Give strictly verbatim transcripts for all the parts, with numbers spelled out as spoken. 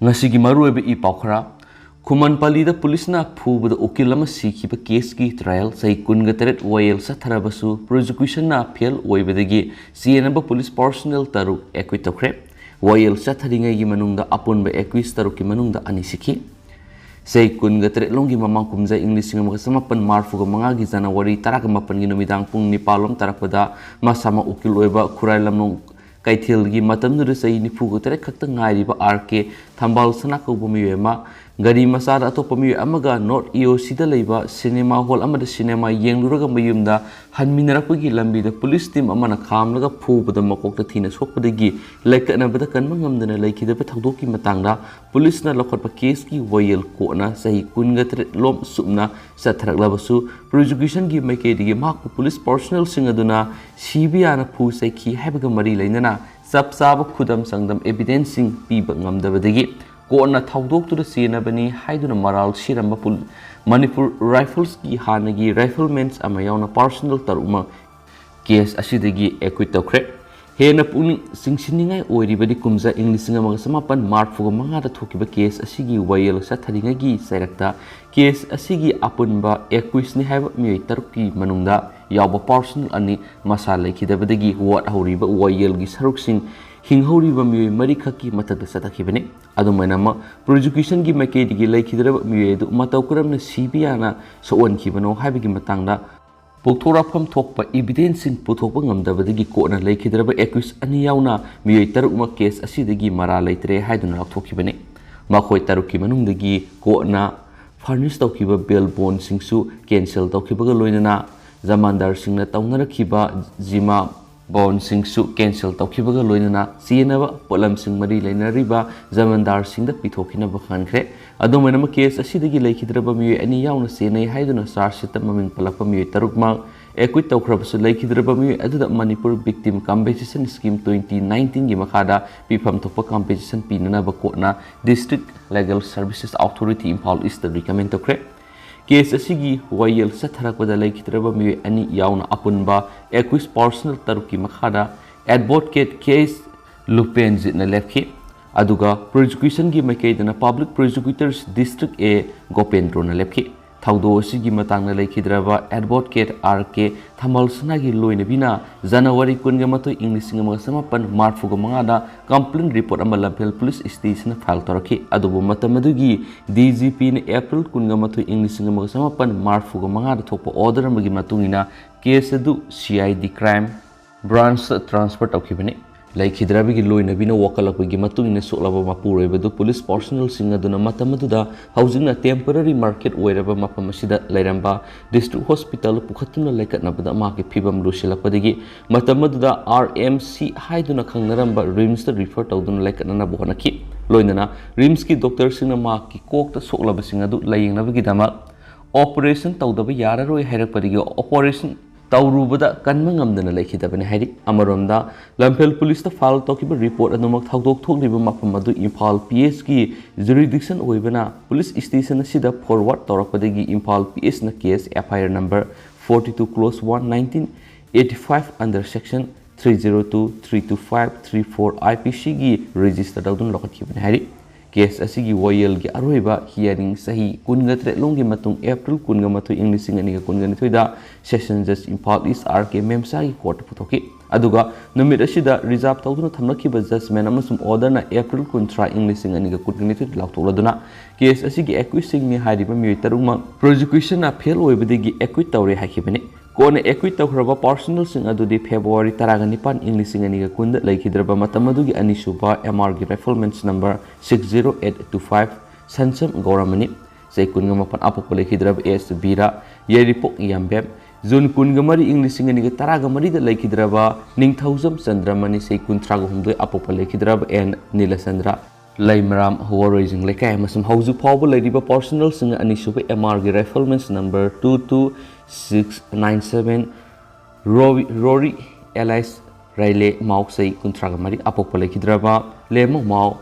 ꯉꯁꯤꯒꯤ ꯃꯔꯨꯑꯣꯏꯕ ꯏ ꯄꯥꯎ ꯈꯔ꯫ ꯈꯨꯃꯟ ꯄꯜꯂꯤꯗ ꯄꯨꯂꯤꯁꯅ ꯐꯨꯕꯗ ꯎꯀꯤꯜ ꯑꯃ ꯁꯤꯈꯤꯕ ꯀꯦꯁꯀꯤ ꯇ꯭ꯔꯥꯌꯦꯜ ꯆꯍꯤ ꯀꯨꯟꯒ ꯇꯔꯦꯠ ꯋꯥꯌꯦꯜ ꯆꯠꯊꯔꯕꯁꯨ ꯄ꯭ꯔꯣꯁꯤꯀ꯭ꯌꯨꯁꯟꯅ ꯐꯦꯜ ꯑꯣꯏꯕꯗꯒꯤ ꯆꯦꯟꯅꯕ ꯄꯨꯂꯤꯁ ꯄꯥꯔꯁꯣꯅꯦꯜ ꯇꯔꯨꯛ ꯑꯦꯀ꯭ꯋꯤꯠ ꯇꯧꯈ꯭ꯔꯦ꯫ ꯋꯥꯌꯦꯜ ꯆꯠꯊꯔꯤꯉꯩꯒꯤ ꯃꯅꯨꯡꯗ ꯑꯄꯨꯟꯕ ꯑꯦꯀ꯭ꯋꯤꯁ ꯇꯔꯨꯛꯀꯤ ꯃꯅꯨꯡꯗ ꯑꯅꯤ ꯁꯤꯈꯤ꯫ ꯆꯍꯤ ꯀꯨꯟꯒ ꯇꯔꯦꯠ ꯂꯣꯝꯒꯤ ꯃꯃꯥꯡ ꯀꯨꯝꯖꯥ ꯏꯪ ꯂꯤꯁꯤꯡ ꯑꯃꯒ ꯆꯃꯥꯄꯟ ꯃꯔꯤꯐꯨꯒ ꯃꯉꯥꯒꯤ ꯖꯅꯋꯥꯔꯤ ꯇꯔꯥꯒ ꯃꯥꯄꯟꯒꯤ ꯅꯨꯃꯤꯗꯥꯡ ꯄꯨꯡ ꯅꯤꯄꯥꯜ ꯂꯣꯝ ꯇꯥꯔꯛꯄꯗ ꯃꯁꯥꯃꯛ ꯎꯀꯤꯜ ꯑꯣꯏꯕ ꯈꯨꯔꯥꯏ ꯂꯝꯂꯣꯡ ꯀꯩꯊꯦꯜꯒꯤ ꯃꯇꯝꯗꯨꯗ ꯆꯍꯤ ꯅꯤꯐꯨꯒ ꯇꯔꯦꯠ ꯈꯛꯇ ꯉꯥꯏꯔꯤꯕ ꯑꯥꯔ ꯀꯦ ꯊꯝꯕꯥꯜ ꯁꯅꯥ ꯀꯧꯕ ꯃꯤꯑꯣꯏ ꯑꯃ ꯒꯥꯔꯤ ꯃꯆꯥꯗ ꯑꯇꯣꯞꯄ ꯃꯤꯑꯣꯏ ꯑꯃꯒ ꯅꯣꯔꯠ ꯏ ꯑꯣ ꯁꯤꯗ ꯂꯩꯕ ꯁꯤꯅꯦꯃꯥ ꯍꯣꯜ ꯑꯃꯗ ꯁꯤꯅꯦꯃꯥ ꯌꯦꯡꯂꯨꯔꯒ ꯃꯌꯨꯝꯗ ꯍꯟꯃꯤꯟꯅꯔꯛꯄꯒꯤ ꯂꯝꯕꯤꯗ ꯄꯨꯂꯤꯁ ꯇꯤꯝ ꯑꯃꯅ ꯈꯥꯝꯂꯒ ꯐꯨꯕꯗ ꯃꯀꯣꯛꯇ ꯊꯤꯅ ꯁꯣꯛꯄꯗꯒꯤ ꯂꯥꯏꯀꯠꯅꯕꯗ ꯀꯟꯕ ꯉꯝꯗꯅ ꯂꯩꯈꯤꯗꯕ ꯊꯧꯗꯣꯛꯀꯤ ꯃꯇꯥꯡꯗ ꯄꯨꯂꯤꯁꯅ ꯂꯧꯈꯠꯄ ꯀꯦꯁꯀꯤ ꯋꯥꯌꯦꯜ ꯀꯣꯔꯠꯅ ꯆꯍꯤ ꯀꯨꯟꯒ ꯇꯔꯦꯠ ꯂꯣꯝ ꯆꯨꯞꯅ ꯆꯠꯊꯔꯛꯂꯕꯁꯨ, ꯄ꯭ꯔꯣꯁꯤꯀ꯭ꯌꯨꯁꯟꯒꯤ ꯃꯥꯏꯀꯩꯗꯒꯤ ꯃꯍꯥꯛꯄꯨ ꯄꯨꯂꯤꯁ ꯄꯥꯔꯁꯣꯅꯦꯜꯁꯤꯡ ꯑꯗꯨꯅ ꯁꯤꯕꯤꯌꯥꯅ ꯐꯨ ꯆꯩꯈꯤ ꯍꯥꯏꯕꯒ ꯃꯔꯤ ꯂꯩꯅꯅ ꯆꯞ ꯆꯥꯕ ꯈꯨꯗꯝ ꯆꯥꯡꯗꯝ ꯑꯦꯚꯤꯗꯦꯟꯁꯁꯤꯡ ꯄꯤꯕ ꯉꯝꯗꯕꯗꯒꯤ ꯀꯣꯔꯠꯅ ꯊꯧꯗꯣꯛꯇꯨꯗ ꯆꯦꯟꯅꯕꯅꯤ ꯍꯥꯏꯗꯨꯅ ꯃꯔꯥꯜ ꯁꯤꯔꯝꯕ ꯄꯨ-, ꯃꯅꯤꯄꯨꯔ ꯔꯥꯏꯐꯜꯁꯀꯤ ꯍꯥꯟꯅꯒꯤ ꯔꯥꯏꯐꯜꯃꯦꯟꯁ ꯑꯃ ꯌꯥꯎꯅ ꯄꯥꯔꯁꯣꯅꯦꯜ ꯇꯔꯨꯛꯃꯛ ꯀꯦꯁ ꯑꯁꯤꯗꯒꯤ ꯑꯦꯀ꯭ꯋꯤꯠ ꯇꯧꯈ꯭ꯔꯦ꯫ ꯍꯦꯟꯅ ꯄꯨꯛꯅꯤꯡ ꯆꯤꯡꯁꯤꯟꯅꯤꯡꯉꯥꯏ ꯑꯣꯏꯔꯤꯕꯗꯤ ꯀꯨꯝꯖꯥ ꯏꯪ ꯂꯤꯁꯤꯡ ꯑꯃꯒ ꯆꯃꯥꯄꯟ ꯃꯔꯤꯐꯨꯒ ꯃꯉꯥꯗ ꯊꯣꯛꯈꯤꯕ ꯀꯦꯁ ꯑꯁꯤꯒꯤ ꯋꯥꯌꯦꯜ ꯆꯠꯊꯔꯤꯉꯩꯒꯤ ꯆꯩꯔꯛꯇ ꯀꯦꯁ ꯑꯁꯤꯒꯤ ꯑꯄꯨꯟꯕ ꯑꯦꯀ꯭ꯋꯤꯁꯅꯤ ꯍꯥꯏꯕ ꯃꯤꯑꯣꯏ ꯇꯔꯨꯛꯀꯤ ꯃꯅꯨꯡꯗ ꯌꯥꯎꯕ ꯄꯥꯔꯁꯣꯅꯦꯜ ꯑꯅꯤ ꯃꯁꯥ ꯂꯩꯈꯤꯗꯕꯗꯒꯤ ꯋꯥꯠꯍꯧꯔꯤꯕ ꯋꯥꯌꯦꯜꯒꯤ ꯁꯔꯨꯛꯁꯤꯡ ꯍꯤꯡꯍꯧꯔꯤꯕ ꯃꯤꯑꯣꯏ ꯃꯔꯤꯈꯛꯀꯤ ꯃꯊꯛꯇ ꯆꯠꯊꯈꯤꯕꯅꯤ꯫ ꯑꯗꯨꯃꯥꯏꯅꯃꯛ, ꯄ꯭ꯔꯣꯁꯤꯀ꯭ꯌꯨꯁꯟꯒꯤ ꯃꯥꯏꯀꯩꯗꯒꯤ ꯂꯩꯈꯤꯗ꯭ꯔꯕ ꯃꯤꯑꯣꯏ ꯑꯗꯨ ꯃꯇꯧ ꯀꯔꯝꯅ ꯁꯤꯕꯤꯌꯥꯅ ꯁꯣꯛꯍꯟꯈꯤꯕꯅꯣ ꯍꯥꯏꯕꯒꯤ ꯃꯇꯥꯡꯗ ꯄꯣꯛꯊꯣꯔꯛꯐꯝ ꯊꯣꯛꯄ ꯏꯚꯤꯗꯦꯟꯁꯁꯤꯡ ꯄꯨꯊꯣꯛꯄ ꯉꯝꯗꯕꯗꯒꯤ ꯀꯣꯔꯠꯅ ꯂꯩꯈꯤꯗ꯭ꯔꯕ ꯑꯦꯀ꯭ꯌꯨꯁ ꯑꯅꯤ ꯌꯥꯎꯅ ꯃꯤꯑꯣꯏ ꯇꯔꯨꯛꯃꯛ ꯀꯦꯁ ꯑꯁꯤꯗꯒꯤ ꯃꯔꯥ ꯂꯩꯇ꯭ꯔꯦ ꯍꯥꯏꯗꯨꯅ ꯂꯥꯎꯊꯣꯛꯈꯤꯕꯅꯤ꯫ ꯃꯈꯣꯏ ꯇꯔꯨꯛꯀꯤ ꯃꯅꯨꯡꯗꯒꯤ ꯀꯣꯔꯠꯅ ꯐꯔꯅꯤꯁ ꯇꯧꯈꯤꯕ ꯕꯦꯜ ꯕꯣꯟꯁꯤꯡꯁꯨ ꯀꯦꯟꯁꯦꯜ ꯇꯧꯈꯤꯕꯒ ꯂꯣꯏꯅꯅ ꯖꯃꯥꯟꯗꯥꯔꯁꯤꯡꯅ ꯇꯧꯅꯔꯛꯈꯤꯕ ꯖꯤꯃꯥ ꯕꯣꯟꯁꯤꯡꯁꯨ ꯀꯦꯟꯁꯦꯜ ꯇꯧꯈꯤꯕꯒ ꯂꯣꯏꯅꯅ ꯆꯦꯟꯅꯕ ꯄꯣꯠꯂꯝꯁꯤꯡ ꯃꯔꯤ ꯂꯩꯅꯔꯤꯕ ꯖꯃꯥꯟꯗꯥꯔꯁꯤꯡꯗ ꯄꯤꯊꯣꯛꯈꯤꯅꯕ ꯈꯟꯈ꯭ꯔꯦ꯫ ꯑꯗꯨꯝ ꯑꯣꯏꯅꯃꯛ, ꯀꯦꯁ ꯑꯁꯤꯗꯒꯤ ꯂꯩꯈꯤꯗ꯭ꯔꯕ ꯃꯤꯑꯣꯏ ꯑꯅꯤ ꯌꯥꯎꯅ ꯆꯦꯟꯅꯩ ꯍꯥꯏꯗꯨꯅ ꯆꯥꯔꯖ ꯁꯤꯠꯇ ꯃꯃꯤꯡ ꯄꯜꯂꯛꯄ ꯃꯤꯑꯣꯏ ꯇꯔꯨꯛꯃꯛ ꯑꯦꯀ꯭ꯋꯤꯠ ꯇꯧꯈ꯭ꯔꯕꯁꯨ, ꯂꯩꯈꯤꯗ꯭ꯔꯕ ꯃꯤꯑꯣꯏ ꯑꯗꯨꯗ Manipur victim compensation scheme twenty ꯅꯥꯏꯟꯇꯤꯟꯒꯤ ꯃꯈꯥꯗ ꯄꯤꯐꯝ ꯊꯣꯛꯄ ꯀꯝꯄꯦꯟꯁꯦꯁꯟ ꯄꯤꯅꯅꯕ ꯀꯣꯔꯠꯅ District Legal Services Authority Imphal East recommend ꯇꯧꯈ꯭ꯔꯦ꯫ ꯀꯦꯁ ꯑꯁꯤꯒꯤ ꯋꯥꯌꯦꯜ ꯆꯠꯊꯔꯛꯄꯗ ꯂꯩꯈꯤꯗ꯭ꯔꯕ ꯃꯤꯑꯣꯏ ꯑꯅꯤ ꯌꯥꯎꯅ ꯑꯄꯨꯟꯕ ꯑꯦꯀ꯭ꯌꯨꯁ ꯄꯥꯔꯁꯣꯅꯦꯜ ꯇꯔꯨꯛꯀꯤ ꯃꯈꯥꯗ ꯑꯦꯗꯚꯣꯀꯦꯠ ꯀꯦ ꯑꯦꯁ ꯂꯨꯄꯦꯟꯖꯤꯠꯅ ꯂꯦꯞꯈꯤ꯫ ꯑꯗꯨꯒ ꯄ꯭ꯔꯣꯁꯤꯀ꯭ꯌꯨꯁꯟꯒꯤ ꯃꯥꯏꯀꯩꯗꯅ ꯄꯕ꯭ꯂꯤꯛ ꯄ꯭ꯔꯣꯁꯤꯀ꯭ꯌꯨꯇꯔꯁ ꯗꯤꯁꯇ꯭ꯔꯤꯛ ꯑꯦ ꯒꯣꯄꯦꯟꯗ꯭ꯔꯣꯅ ꯂꯦꯞꯈꯤ꯫ ꯊꯧꯗꯣꯛ ꯑꯁꯤꯒꯤ ꯃꯇꯥꯡꯗ ꯂꯩꯈꯤꯗ꯭ꯔꯕ ꯑꯦꯗꯚꯣꯀꯦꯠ ꯑꯥꯔ ꯀꯦ ꯊꯝꯕꯥꯜꯁꯅꯥꯒꯤ ꯂꯣꯏꯅꯕꯤꯅ ꯖꯅꯋꯥꯔꯤ ꯀꯨꯟꯒ ꯃꯥꯊꯣꯏ, ꯏꯪ ꯂꯤꯁꯤꯡ ꯑꯃꯒ ꯆꯃꯥꯄꯟ ꯃꯔꯤꯐꯨꯒ ꯃꯉꯥꯗ ꯀꯝꯄ꯭ꯂꯦꯟ ꯔꯤꯄꯣꯔꯠ ꯑꯃ ꯂꯝꯐꯦꯜ ꯄꯨꯂꯤꯁ ꯁ꯭ꯇꯦꯁꯟꯗ ꯐꯥꯏꯜ ꯇꯧꯔꯛꯈꯤ꯫ ꯑꯗꯨꯕꯨ ꯃꯇꯝ ꯑꯗꯨꯒꯤ ꯗꯤ ꯖꯤ ꯄꯤꯅ ꯑꯦꯄ꯭ꯔꯤꯜ ꯀꯨꯟꯒ ꯃꯥꯊꯣꯏ, ꯏꯪ ꯂꯤꯁꯤꯡ ꯑꯃꯒ ꯆꯃꯥꯄꯟ ꯃꯔꯤꯐꯨꯒ ꯃꯉꯥꯗ ꯊꯣꯛꯄ ꯑꯣꯔꯗꯔ ꯑꯃꯒꯤ ꯃꯇꯨꯡ ꯏꯟꯅ ꯀꯦꯁ ꯑꯗꯨ C I D crime ꯕ꯭ꯔꯥꯟꯆꯇ transfer ꯇꯧꯈꯤꯕꯅꯤ꯫ ꯂꯩꯈꯤꯗ꯭ꯔꯕꯒꯤ ꯂꯣꯏꯅꯕꯤꯅ ꯋꯥꯀꯠꯂꯛꯄꯒꯤ ꯃꯇꯨꯡ ꯏꯟꯅ ꯁꯣꯛꯂꯕ ꯃꯄꯨꯔꯣꯏꯕꯗꯨ ꯄꯨꯂꯤꯁ ꯄꯥꯔꯁꯣꯅꯦꯜꯁꯤꯡ ꯑꯗꯨꯅ ꯃꯇꯝ ꯑꯗꯨꯗ ꯍꯧꯖꯤꯛꯅ ꯇꯦꯝꯄꯔꯔꯤ ꯃꯥꯔꯀꯦꯠ ꯑꯣꯏꯔꯕ ꯃꯐꯝ ꯑꯁꯤꯗ ꯂꯩꯔꯝꯕ ꯗꯤꯁꯇ꯭ꯔꯤꯛ ꯍꯣꯁꯄꯤꯇꯥꯜꯗ ꯄꯨꯈꯠꯇꯨꯅ ꯂꯩꯈꯠꯅꯕꯗ ꯃꯍꯥꯛꯀꯤ ꯐꯤꯕꯝ ꯂꯨꯁꯤꯜꯂꯛꯄꯗꯒꯤ ꯃꯇꯝ ꯑꯗꯨꯗ ꯑꯥꯔ ꯑꯦꯝ ꯁꯤ ꯍꯥꯏꯗꯨꯅ ꯈꯪꯅꯔꯝꯕ ꯔꯤꯝꯁꯇ ꯔꯤꯐꯔ ꯇꯧꯗꯨꯅ ꯂꯩꯈꯠꯅꯅꯕ ꯍꯣꯠꯅꯈꯤ꯫ ꯂꯣꯏꯅꯅ ꯔꯤꯝꯁꯀꯤ ꯗꯣꯛꯇꯔꯁꯤꯡꯅ ꯃꯍꯥꯛꯀꯤ ꯀꯣꯛꯇ ꯁꯣꯛꯂꯕꯁꯤꯡ ꯑꯗꯨ ꯂꯥꯌꯦꯡꯅꯕꯒꯤꯗꯃꯛ ꯑꯣꯄꯔꯦꯁꯟ ꯇꯧꯗꯕ ꯌꯥꯔꯔꯣꯏ ꯍꯥꯏꯔꯛꯄꯗꯒꯤ ꯑꯣꯄꯔꯦꯁꯟ ꯇꯧꯔꯨꯕꯗ ꯀꯟꯕ ꯉꯝꯗꯅ ꯂꯩꯈꯤꯗꯕꯅꯤ ꯍꯥꯏꯔꯤ꯫ ꯑꯃꯔꯣꯝꯗ ꯂꯝꯐꯦꯜ ꯄꯨꯂꯤꯁꯇ ꯐꯥꯏꯜ ꯇꯧꯈꯤꯕ ꯔꯤꯄꯣꯔꯠ ꯑꯗꯨꯃꯛ ꯊꯧꯗꯣꯛ ꯊꯣꯛꯂꯤꯕ ꯃꯐꯝ ꯑꯗꯨ ꯏꯝꯐꯥꯜ ꯄꯤ ꯑꯦꯁꯀꯤ ꯖꯨꯔꯤꯗꯤꯛꯁꯟ ꯑꯣꯏꯕꯅ ꯄꯨꯂꯤꯁ ꯁ꯭ꯇꯦꯁꯟ ꯑꯁꯤꯗ ꯐꯣꯔꯋꯥꯔꯗ ꯇꯧꯔꯛꯄꯗꯒꯤ ꯏꯝꯐꯥꯜ ꯄꯤ ꯑꯦꯁꯅ case F I R number forty two clause one, nineteen eighty five under section three zero two, three two five, three four I P C ꯒꯤ ꯔꯦꯖꯤꯁꯇꯔ ꯇꯧꯗꯨꯅ ꯂꯧꯈꯠꯈꯤꯕꯅꯤ ꯍꯥꯏꯔꯤ꯫ Case ꯑꯁꯤꯒꯤ ꯋꯥꯌꯦꯜꯒꯤ ꯑꯔꯣꯏꯕ hearing ꯆꯍꯤ ꯀꯨꯟꯒ ꯇꯔꯦꯠ ꯂꯣꯝꯒꯤ ꯃꯇꯨꯡ ꯑꯦꯄ꯭ꯔꯤꯜ ꯀꯨꯟꯒ ꯃꯥꯊꯣꯏ, ꯏꯪ ꯂꯤꯁꯤꯡ ꯑꯅꯤꯒ ꯀꯨꯟꯒ ꯅꯤꯊꯣꯏꯗ ꯁꯦꯁꯟ ꯖꯖ ꯏꯝꯐꯥꯜ ꯏꯁ ꯑꯥꯔ ꯀꯦ ꯃꯦꯝꯁꯥꯒꯤ ꯀꯣꯔꯠꯇ ꯄꯨꯊꯣꯛꯈꯤ꯫ ꯑꯗꯨꯒ ꯅꯨꯃꯤꯠ ꯑꯁꯤꯗ ꯔꯤꯖꯥꯔꯚ ꯇꯧꯗꯨꯅ ꯊꯝꯂꯛꯈꯤꯕ ꯖꯖꯃꯦꯟ ꯑꯃꯁꯨꯡ ꯑꯣꯔꯗꯔꯅ ꯑꯦꯄ꯭ꯔꯤꯜ ꯀꯨꯟꯊ꯭ꯔꯥ, ꯏꯪ ꯂꯤꯁꯤꯡ ꯑꯅꯤꯒ ꯀꯨꯟꯒ ꯅꯤꯊꯣꯏꯗ ꯂꯥꯎꯊꯣꯛꯂꯗꯨꯅ ꯀꯦꯁ ꯑꯁꯤꯒꯤ ꯑꯦꯀ꯭ꯌꯨꯁꯁꯤꯡꯅꯤ ꯍꯥꯏꯔꯤꯕ ꯃꯤꯑꯣꯏ ꯇꯔꯨꯛꯃꯛ ꯄ꯭ꯔꯣꯁꯤꯀ꯭ꯌꯨꯁꯟꯅ ꯐꯦꯜ ꯑꯣꯏꯕꯗꯒꯤ ꯑꯦꯀ꯭ꯋꯤꯠ ꯇꯧꯔꯦ ꯍꯥꯏꯈꯤꯕꯅꯤ꯫ ꯀꯣꯟꯅ ꯑꯦꯀ꯭ꯋꯤꯠ ꯇꯧꯈ꯭ꯔꯕ ꯄꯥꯔꯁꯣꯅꯦꯜꯁꯤꯡ ꯑꯗꯨꯗꯤ ꯐꯦꯕ꯭ꯔꯨꯋꯥꯔꯤ ꯇꯔꯥꯒ ꯅꯤꯄꯥꯟ, ꯏꯪ ꯂꯤꯁꯤꯡ ꯑꯅꯤꯒ ꯀꯨꯟꯗ ꯂꯩꯈꯤꯗ꯭ꯔꯕ ꯃꯇꯝ ꯑꯗꯨꯒꯤ ꯑꯅꯤꯁꯨꯕ ꯑꯦꯝ ꯑꯥꯔꯒꯤ riflemen's number six zero eight two five, Sansam Gouramani, ꯆꯍꯤ ꯀꯨꯟꯒ ꯃꯥꯄꯟ, ꯑꯄꯣꯛꯄ ꯂꯩꯈꯤꯗ꯭ꯔꯕ ꯑꯦꯁ ꯕꯤꯔꯥ, ꯌꯥꯏꯔꯤꯄꯣꯛ ꯌꯥꯝꯕꯦꯝ, ꯖꯨꯟ ꯀꯨꯟꯒ ꯃꯔꯤ, ꯏꯪ ꯂꯤꯁꯤꯡ ꯑꯅꯤꯒ ꯇꯔꯥꯒ ꯃꯔꯤꯗ ꯂꯩꯈꯤꯗ꯭ꯔꯕ ꯅꯤꯡꯊꯧꯖꯝ ꯆꯟꯗ꯭ꯔꯃꯅꯤ, ꯆꯍꯤ ꯀꯨꯟꯊ꯭ꯔꯥꯒ ꯍꯨꯝꯗꯣꯏ, ꯑꯄꯣꯛꯄ ꯂꯩꯈꯤꯗ꯭ꯔꯕ ꯑꯦꯟ ꯅꯤꯂꯆꯟꯗ꯭ꯔ, ꯂꯩꯃꯔꯥꯝ ꯋꯥꯔꯣꯏꯖꯤꯡ ꯂꯩꯀꯥꯏ ꯑꯃꯁꯨꯡ ꯍꯧꯖꯤꯛ ꯐꯥꯎꯕ ꯂꯩꯔꯤꯕ ꯄꯥꯔꯁꯣꯅꯦꯜꯁꯤꯡ ꯑꯅꯤꯁꯨꯕ ꯑꯦꯝ ꯑꯥꯔꯒꯤ riflemen's number two two six nine seven, Rori, Rori Elias Raile Mao, ꯆꯍꯤ ꯀꯨꯟꯊ꯭ꯔꯥꯒ ꯃꯔꯤ, ꯑꯄꯣꯛꯄ ꯂꯩꯈꯤꯗ꯭ꯔꯕ ꯂꯦꯃꯣ ꯃꯥꯎ,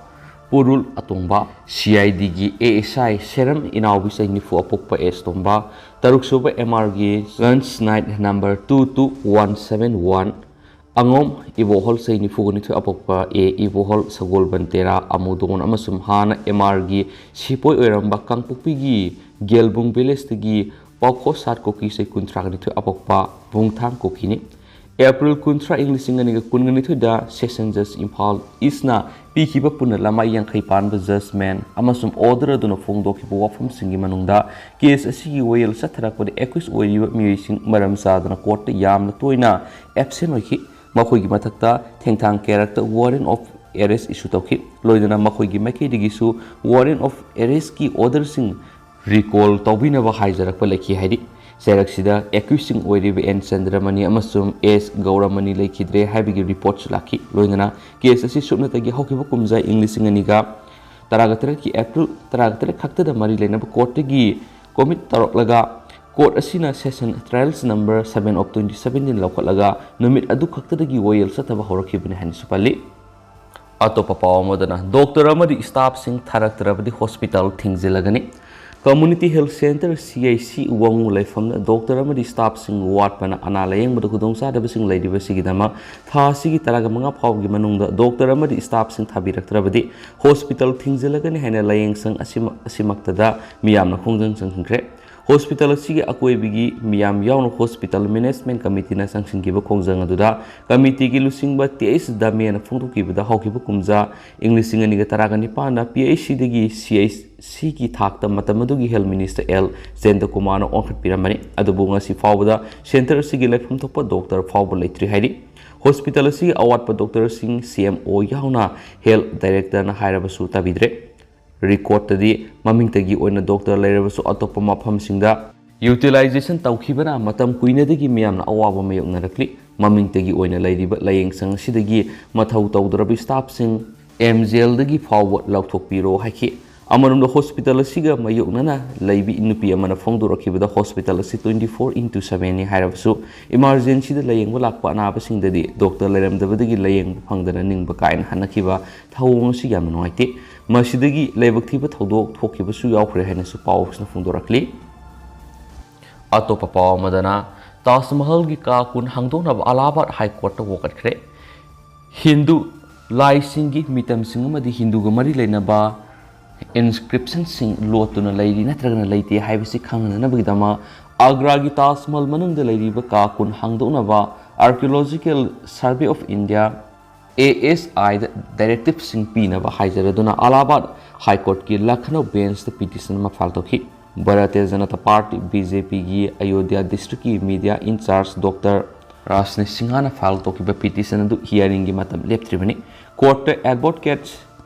ꯄꯨꯔꯨꯜ ꯑꯇꯣꯡꯕ, ꯁꯤ ꯑꯥꯏ ꯗꯤꯒꯤ ꯑꯦ ꯑꯦꯁ ꯑꯥꯏ ꯁꯦꯔꯝ ꯏꯅꯥꯎꯕꯤ, ꯆꯍꯤ ꯅꯤꯐꯨ, ꯑꯄꯣꯛꯄ ꯑꯦꯁ ꯇꯣꯝꯕ, ꯇꯔꯨꯛꯁꯨꯕ ꯑꯦꯝ ꯑꯥꯔꯒꯤ ꯒꯟꯁ ꯅꯥꯏꯠ number two two one seven one, ꯑꯉꯣꯝ ꯏꯕꯣꯍꯣꯜ ꯆꯍꯤ ꯅꯤꯐꯨꯒ ꯅꯤꯊꯣꯏ ꯑꯄꯣꯛꯄ ꯑꯦ ꯏꯕꯣꯍꯣꯜ ꯁꯒꯣꯜꯕꯟ ꯇꯦꯔꯥ ꯑꯃꯨꯗꯣꯟ ꯑꯃꯁꯨꯡ ꯍꯥꯟꯅ ꯑꯦꯝ ꯑꯥꯔꯒꯤ ꯁꯤꯄꯣꯏ ꯑꯣꯏꯔꯝꯕ ꯀꯥꯡꯄꯣꯛꯄꯤꯒꯤ ꯒꯦꯜꯕꯨꯡ ꯚꯤꯂꯦꯖꯇꯒꯤ ꯄꯥꯎꯈꯣ ꯁꯥꯠ ꯀꯨꯀꯤ ꯆꯍꯤ ꯀꯨꯟꯊ꯭ꯔꯥꯒ ꯅꯤꯊꯣꯏ ꯑꯄꯣꯛꯄ ꯚꯨꯡꯊꯥꯡ ꯀꯨꯀꯤꯅꯤ꯫ ꯑꯦꯄ꯭ꯔꯤꯜ ꯀꯨꯟꯊ꯭ꯔꯥ, ꯏꯪ ꯂꯤꯁꯤꯡ ꯑꯅꯤꯒ ꯀꯨꯟꯒ ꯅꯤꯊꯣꯏꯗ ꯁꯦꯁꯟ ꯖꯁ ꯏꯝꯐꯥꯜ ꯏꯁꯅ ꯄꯤꯈꯤꯕ ꯄꯨꯟꯅ ꯂꯃꯥꯏ ꯌꯥꯡꯈꯩ ꯄꯥꯟꯕ ꯖꯁꯃꯦꯟ ꯑꯃꯁꯨꯡ ꯑꯣꯔꯗꯔ ꯑꯗꯨꯅ ꯐꯣꯡꯗꯣꯛꯈꯤꯕ ꯋꯥꯐꯝꯁꯤꯡꯒꯤ ꯃꯅꯨꯡꯗ ꯀꯦꯁ ꯑꯁꯤꯒꯤ ꯋꯥꯌꯦꯜ ꯆꯠꯊꯔꯛꯄꯗ ꯑꯦꯀ꯭ꯌꯨꯁ ꯑꯣꯏꯔꯤꯕ ꯃꯤꯑꯣꯏꯁꯤꯡ ꯃꯔꯝ ꯆꯥꯗꯅ ꯀꯣꯔꯠꯇ ꯌꯥꯝꯅ ꯇꯣꯏꯅ ꯑꯦꯕꯁꯦꯟ ꯑꯣꯏꯈꯤ꯫ ꯃꯈꯣꯏꯒꯤ ꯃꯊꯛꯇ ꯊꯦꯡꯊꯥꯡ ꯀꯦꯔꯛꯇ ꯋꯥꯔꯦꯟ ꯑꯣꯐ ꯑꯦꯔꯦꯁ ꯏꯁꯨ ꯇꯧꯈꯤ꯫ ꯂꯣꯏꯅꯅ ꯃꯈꯣꯏꯒꯤ ꯃꯥꯏꯀꯩꯗꯒꯤꯁꯨ ꯋꯥꯔꯦꯟ ꯑꯣꯐ ꯑꯦꯔꯦꯁꯀꯤ ꯑꯣꯔꯗꯔꯁꯤꯡ ꯔꯤꯀꯣꯜ ꯇꯧꯕꯤꯅꯕ ꯍꯥꯏꯖꯔꯛꯄ ꯂꯩꯈꯤ ꯍꯥꯏꯔꯤ꯫ ꯆꯩꯔꯛꯁꯤꯗ ꯑꯦꯀ꯭ꯌꯨꯁꯁꯤꯡ ꯑꯣꯏꯔꯤꯕ ꯑꯦꯟ ꯆꯟꯗ꯭ꯔꯃꯅꯤ ꯑꯃꯁꯨꯡ ꯑꯦꯁ ꯒꯧꯔꯃꯅꯤ ꯂꯩꯈꯤꯗ꯭ꯔꯦ ꯍꯥꯏꯕꯒꯤ ꯔꯤꯄꯣꯔꯠꯁꯨ ꯂꯥꯛꯈꯤ꯫ ꯂꯣꯏꯅꯅ ꯀꯦꯁ ꯑꯁꯤ ꯁꯨꯞꯅꯇꯒꯤ ꯍꯧꯈꯤꯕ ꯀꯨꯝꯖꯥ ꯏꯪ ꯂꯤꯁꯤꯡ ꯑꯅꯤꯒ ꯇꯔꯥꯒ ꯇꯔꯦꯠꯀꯤ ꯑꯦꯄ꯭ꯔꯤꯜ ꯇꯔꯥꯒ ꯇꯔꯦꯠ ꯈꯛꯇꯗ ꯃꯔꯤ ꯂꯩꯅꯕ ꯀꯣꯔꯠꯇꯒꯤ ꯀꯣꯃꯤꯠ ꯇꯧꯔꯛꯂꯒ ꯀꯣꯔꯠ ꯑꯁꯤꯅ session trials number seven of twenty seventeen ꯂꯧꯈꯠꯂꯒ ꯅꯨꯃꯤꯠ ꯑꯗꯨ ꯈꯛꯇꯗꯒꯤ ꯋꯥꯌꯦꯜ ꯆꯠꯊꯕ ꯍꯧꯔꯛꯈꯤꯕꯅꯤ ꯍꯥꯏꯅꯁꯨ ꯄꯜꯂꯤ꯫ ꯑꯇꯣꯞꯄ ꯄꯥꯎ ꯑꯃꯗꯅ, ꯗꯣꯛꯇꯔ ꯑꯃꯗꯤ ꯁ꯭ꯇꯥꯐꯁꯤꯡ ꯊꯥꯔꯛꯇ꯭ꯔꯕꯗꯤ ꯍꯣꯁꯄꯤꯇꯥꯜ ꯊꯤꯡꯖꯤꯜꯂꯒꯅꯤ꯫ Community health centre, C I ꯁꯤ, ꯋꯥꯉꯨ ꯂꯩꯐꯝꯗ ꯗꯣꯛꯇꯔ ꯑꯃꯗꯤ ꯁ꯭ꯇꯥꯐꯁꯤꯡ ꯋꯥꯠꯄꯅ ꯑꯅꯥ ꯂꯥꯌꯦꯡꯕꯗ ꯈꯨꯗꯣꯡꯆꯥꯗꯕꯁꯤꯡ ꯂꯩꯔꯤꯕꯁꯤꯒꯤꯗꯃꯛ ꯊꯥ ꯑꯁꯤꯒꯤ ꯇꯔꯥꯒ ꯃꯉꯥ ꯐꯥꯎꯕꯒꯤ ꯃꯅꯨꯡꯗ ꯗꯣꯛꯇꯔ ꯑꯃꯗꯤ ꯁ꯭ꯇꯥꯐꯁꯤꯡ ꯊꯥꯕꯤꯔꯛꯇ꯭ꯔꯕꯗꯤ ꯍꯣꯁꯄꯤꯇꯥꯜ ꯊꯤꯡꯖꯤꯜꯂꯒꯅꯤ ꯍꯥꯏꯅ ꯂꯥꯌꯦꯡꯁꯪ ꯑꯁꯤꯃ-, ꯑꯁꯤꯃꯛꯇꯗ ꯃꯤꯌꯥꯝꯅ ꯈꯣꯡꯖꯪ ꯆꯪꯁꯤꯟꯈ꯭ꯔꯦ꯫ ꯍꯣꯁꯄꯤꯇꯥꯜ ꯑꯁꯤꯒꯤ ꯑꯀꯣꯏꯕꯒꯤ ꯃꯤꯌꯥꯝ ꯌꯥꯎꯅ ꯍꯣꯁꯄꯤꯇꯥꯜ ꯃꯦꯅꯦꯖꯃꯦꯟꯠ ꯀꯃꯤꯇꯤꯅ ꯆꯪꯁꯤꯟꯈꯤꯕ ꯈꯣꯡꯖꯪ ꯑꯗꯨꯗ ꯀꯃꯤꯇꯤꯒꯤ ꯂꯨꯆꯤꯡꯕ ꯇꯤ ꯑꯩꯆ ꯗꯥꯃꯦꯅ ꯐꯣꯡꯗꯣꯛꯈꯤꯕꯗ, ꯍꯧꯈꯤꯕ ꯀꯨꯝꯖꯥ ꯏꯪ ꯂꯤꯁꯤꯡ ꯑꯅꯤꯒ ꯇꯔꯥꯒ ꯅꯤꯄꯥꯟꯗ ꯄꯤ ꯑꯩꯆ ꯁꯤꯗꯒꯤ ꯁꯤ ꯑꯩꯆ ꯁꯤꯒꯤ ꯊꯥꯛꯇ ꯃꯇꯝ ꯑꯗꯨꯒꯤ ꯍꯦꯜꯊ ꯃꯤꯅꯤꯁꯇꯔ ꯑꯦꯜ ꯖꯌꯟꯇꯀꯨꯃꯥꯔꯅ ꯑꯣꯟꯈꯠꯄꯤꯔꯝꯕꯅꯤ꯫ ꯑꯗꯨꯕꯨ ꯉꯁꯤ ꯐꯥꯎꯕꯗ ꯁꯦꯟꯇꯔ ꯑꯁꯤꯒꯤ ꯂꯩꯐꯝ ꯊꯣꯛꯄ ꯗꯣꯛꯇꯔ ꯐꯥꯎꯕ ꯂꯩꯇ꯭ꯔꯤ ꯍꯥꯏꯔꯤ꯫ ꯍꯣꯁꯄꯤꯇꯥꯜ ꯑꯁꯤꯒꯤ ꯑꯋꯥꯠꯄ ꯗꯣꯛꯇꯔꯁꯤꯡ ꯁꯤ ꯑꯦꯝ ꯑꯣ ꯌꯥꯎꯅ ꯍꯦꯜꯊ ꯗꯥꯏꯔꯦꯛꯇꯔꯅ ꯍꯥꯏꯔꯕꯁꯨ ꯇꯥꯕꯤꯗ꯭ꯔꯦ꯫ ꯔꯤꯀꯣꯔꯠꯇꯗꯤ ꯃꯃꯤꯡꯇꯒꯤ ꯑꯣꯏꯅ ꯗꯣꯛꯇꯔ ꯂꯩꯔꯕꯁꯨ ꯑꯇꯣꯞꯄ ꯃꯐꯝꯁꯤꯡꯗ ꯌꯨꯇꯤꯂꯥꯏꯖꯦꯁꯟ ꯇꯧꯈꯤꯕꯅ ꯃꯇꯝ ꯀꯨꯏꯅꯗꯒꯤ ꯃꯤꯌꯥꯝꯅ ꯑꯋꯥꯕ ꯃꯥꯌꯣꯛꯅꯔꯛꯂꯤ꯫ ꯃꯃꯤꯡꯇꯒꯤ ꯑꯣꯏꯅ ꯂꯩꯔꯤꯕ ꯂꯥꯌꯦꯡꯁꯪ ꯑꯁꯤꯗꯒꯤ ꯃꯊꯧ ꯇꯧꯗ꯭ꯔꯕ ꯁ꯭ꯇꯥꯐꯁꯤꯡ ꯑꯦꯝ ꯖꯤ ꯑꯦꯜꯗꯒꯤ ꯐꯥꯎꯕ ꯂꯧꯊꯣꯛꯄꯤꯔꯣ ꯍꯥꯏꯈꯤ꯫ ꯑꯃꯔꯣꯝꯗ ꯍꯣꯁꯄꯤꯇꯥꯜ ꯑꯁꯤꯒ ꯃꯥꯌꯣꯛꯅꯅ ꯂꯩꯕꯤ ꯅꯨꯄꯤ ꯑꯃꯅ ꯐꯣꯡꯗꯣꯔꯛꯈꯤꯕꯗ ꯍꯣꯁꯄꯤꯇꯥꯜ ꯑꯁꯤ twenty four into seven ꯅꯤ ꯍꯥꯏꯔꯕꯁꯨ ꯏꯃꯥꯔꯖꯦꯟꯁꯤꯗ ꯂꯥꯌꯦꯡꯕ ꯂꯥꯛꯄ ꯑꯅꯥꯕꯁꯤꯡꯗꯗꯤ ꯗꯣꯛꯇꯔ ꯂꯩꯔꯝꯗꯕꯗꯒꯤ ꯂꯥꯌꯦꯡꯕ ꯐꯪꯗꯅ ꯅꯤꯡꯕ ꯀꯥꯏꯅ ꯍꯟꯅꯈꯤꯕ ꯊꯧꯑꯣꯡ ꯑꯁꯤ ꯌꯥꯝꯅ ꯅꯨꯡꯉꯥꯏꯇꯦ꯫ ꯃꯁꯤꯗꯒꯤ ꯂꯥꯏꯕꯛ ꯊꯤꯕ ꯊꯧꯗꯣꯛ ꯊꯣꯛꯈꯤꯕꯁꯨ ꯌꯥꯎꯈ꯭ꯔꯦ ꯍꯥꯏꯅꯁꯨ ꯄꯥꯎꯁꯤꯅ ꯐꯣꯡꯗꯣꯔꯛꯂꯤ꯫ ꯑꯇꯣꯞꯄ ꯄꯥꯎ ꯑꯃꯗꯅ, ꯇꯥꯖ ꯃꯍꯜꯒꯤ ꯀꯥ ꯀꯨꯟ ꯍꯥꯡꯗꯣꯛꯅꯕ ꯑꯂꯥꯍꯥꯕꯥꯗ ꯍꯥꯏ ꯀꯣꯔꯠꯇ ꯋꯥꯀꯠꯈ꯭ꯔꯦ꯫ ꯍꯤꯟꯗꯨ ꯂꯥꯏꯁꯤꯡꯒꯤ ꯃꯤꯇꯝꯁꯤꯡ ꯑꯃꯗꯤ ꯍꯤꯟꯗꯨꯒ ꯃꯔꯤ ꯂꯩꯅꯕ ꯏꯟꯁꯀ꯭ꯔꯤꯞꯁꯟꯁꯤꯡ ꯂꯣꯠꯇꯨꯅ ꯂꯩꯔꯤ ꯅꯠꯇ꯭ꯔꯒꯅ ꯂꯩꯇꯦ ꯍꯥꯏꯕꯁꯤ ꯈꯪꯅꯅꯕꯒꯤꯗꯃꯛ ꯑꯒ꯭ꯔꯥꯒꯤ ꯇꯥꯖ ꯃꯍꯜ ꯃꯅꯨꯡꯗ ꯂꯩꯔꯤꯕ ꯀꯥ ꯀꯨꯟ ꯍꯥꯡꯗꯣꯛꯅꯕ Archaeological Survey of India, A S I ꯗ ꯗꯥꯏꯔꯦꯛꯇꯤꯞꯁꯤꯡ ꯄꯤꯅꯕ ꯍꯥꯏꯖꯔꯗꯨꯅ ꯑꯂꯥꯍꯥꯕꯥꯗ ꯍꯥꯏ ꯀꯣꯔꯠꯀꯤ ꯂꯈꯅꯧ ꯕꯦꯟꯁꯇ ꯄꯤꯇꯤꯁꯟ ꯑꯃ ꯐꯥꯏꯜ ꯇꯧꯈꯤ꯫ Bharatiya Janata party, B J P ꯒꯤ ꯑꯌꯣꯙ꯭ꯌꯥ ꯗꯤꯁꯇ꯭ꯔꯤꯛꯀꯤ ꯃꯤꯗꯤꯌꯥ ꯏꯟꯆꯥꯔꯖ ꯗꯣꯛꯇꯔ ꯔꯥꯖꯅꯤꯁ ꯁꯤꯡꯍꯅ ꯐꯥꯏꯜ ꯇꯧꯈꯤꯕ ꯄꯤꯇꯤꯁꯟ ꯑꯗꯨ ꯍꯤꯌꯥꯔꯤꯡꯒꯤ ꯃꯇꯝ ꯂꯦꯞꯇ꯭ꯔꯤꯕꯅꯤ꯫ ꯀꯣꯔꯠꯇ ꯑꯦꯗꯚꯣꯀꯦꯠ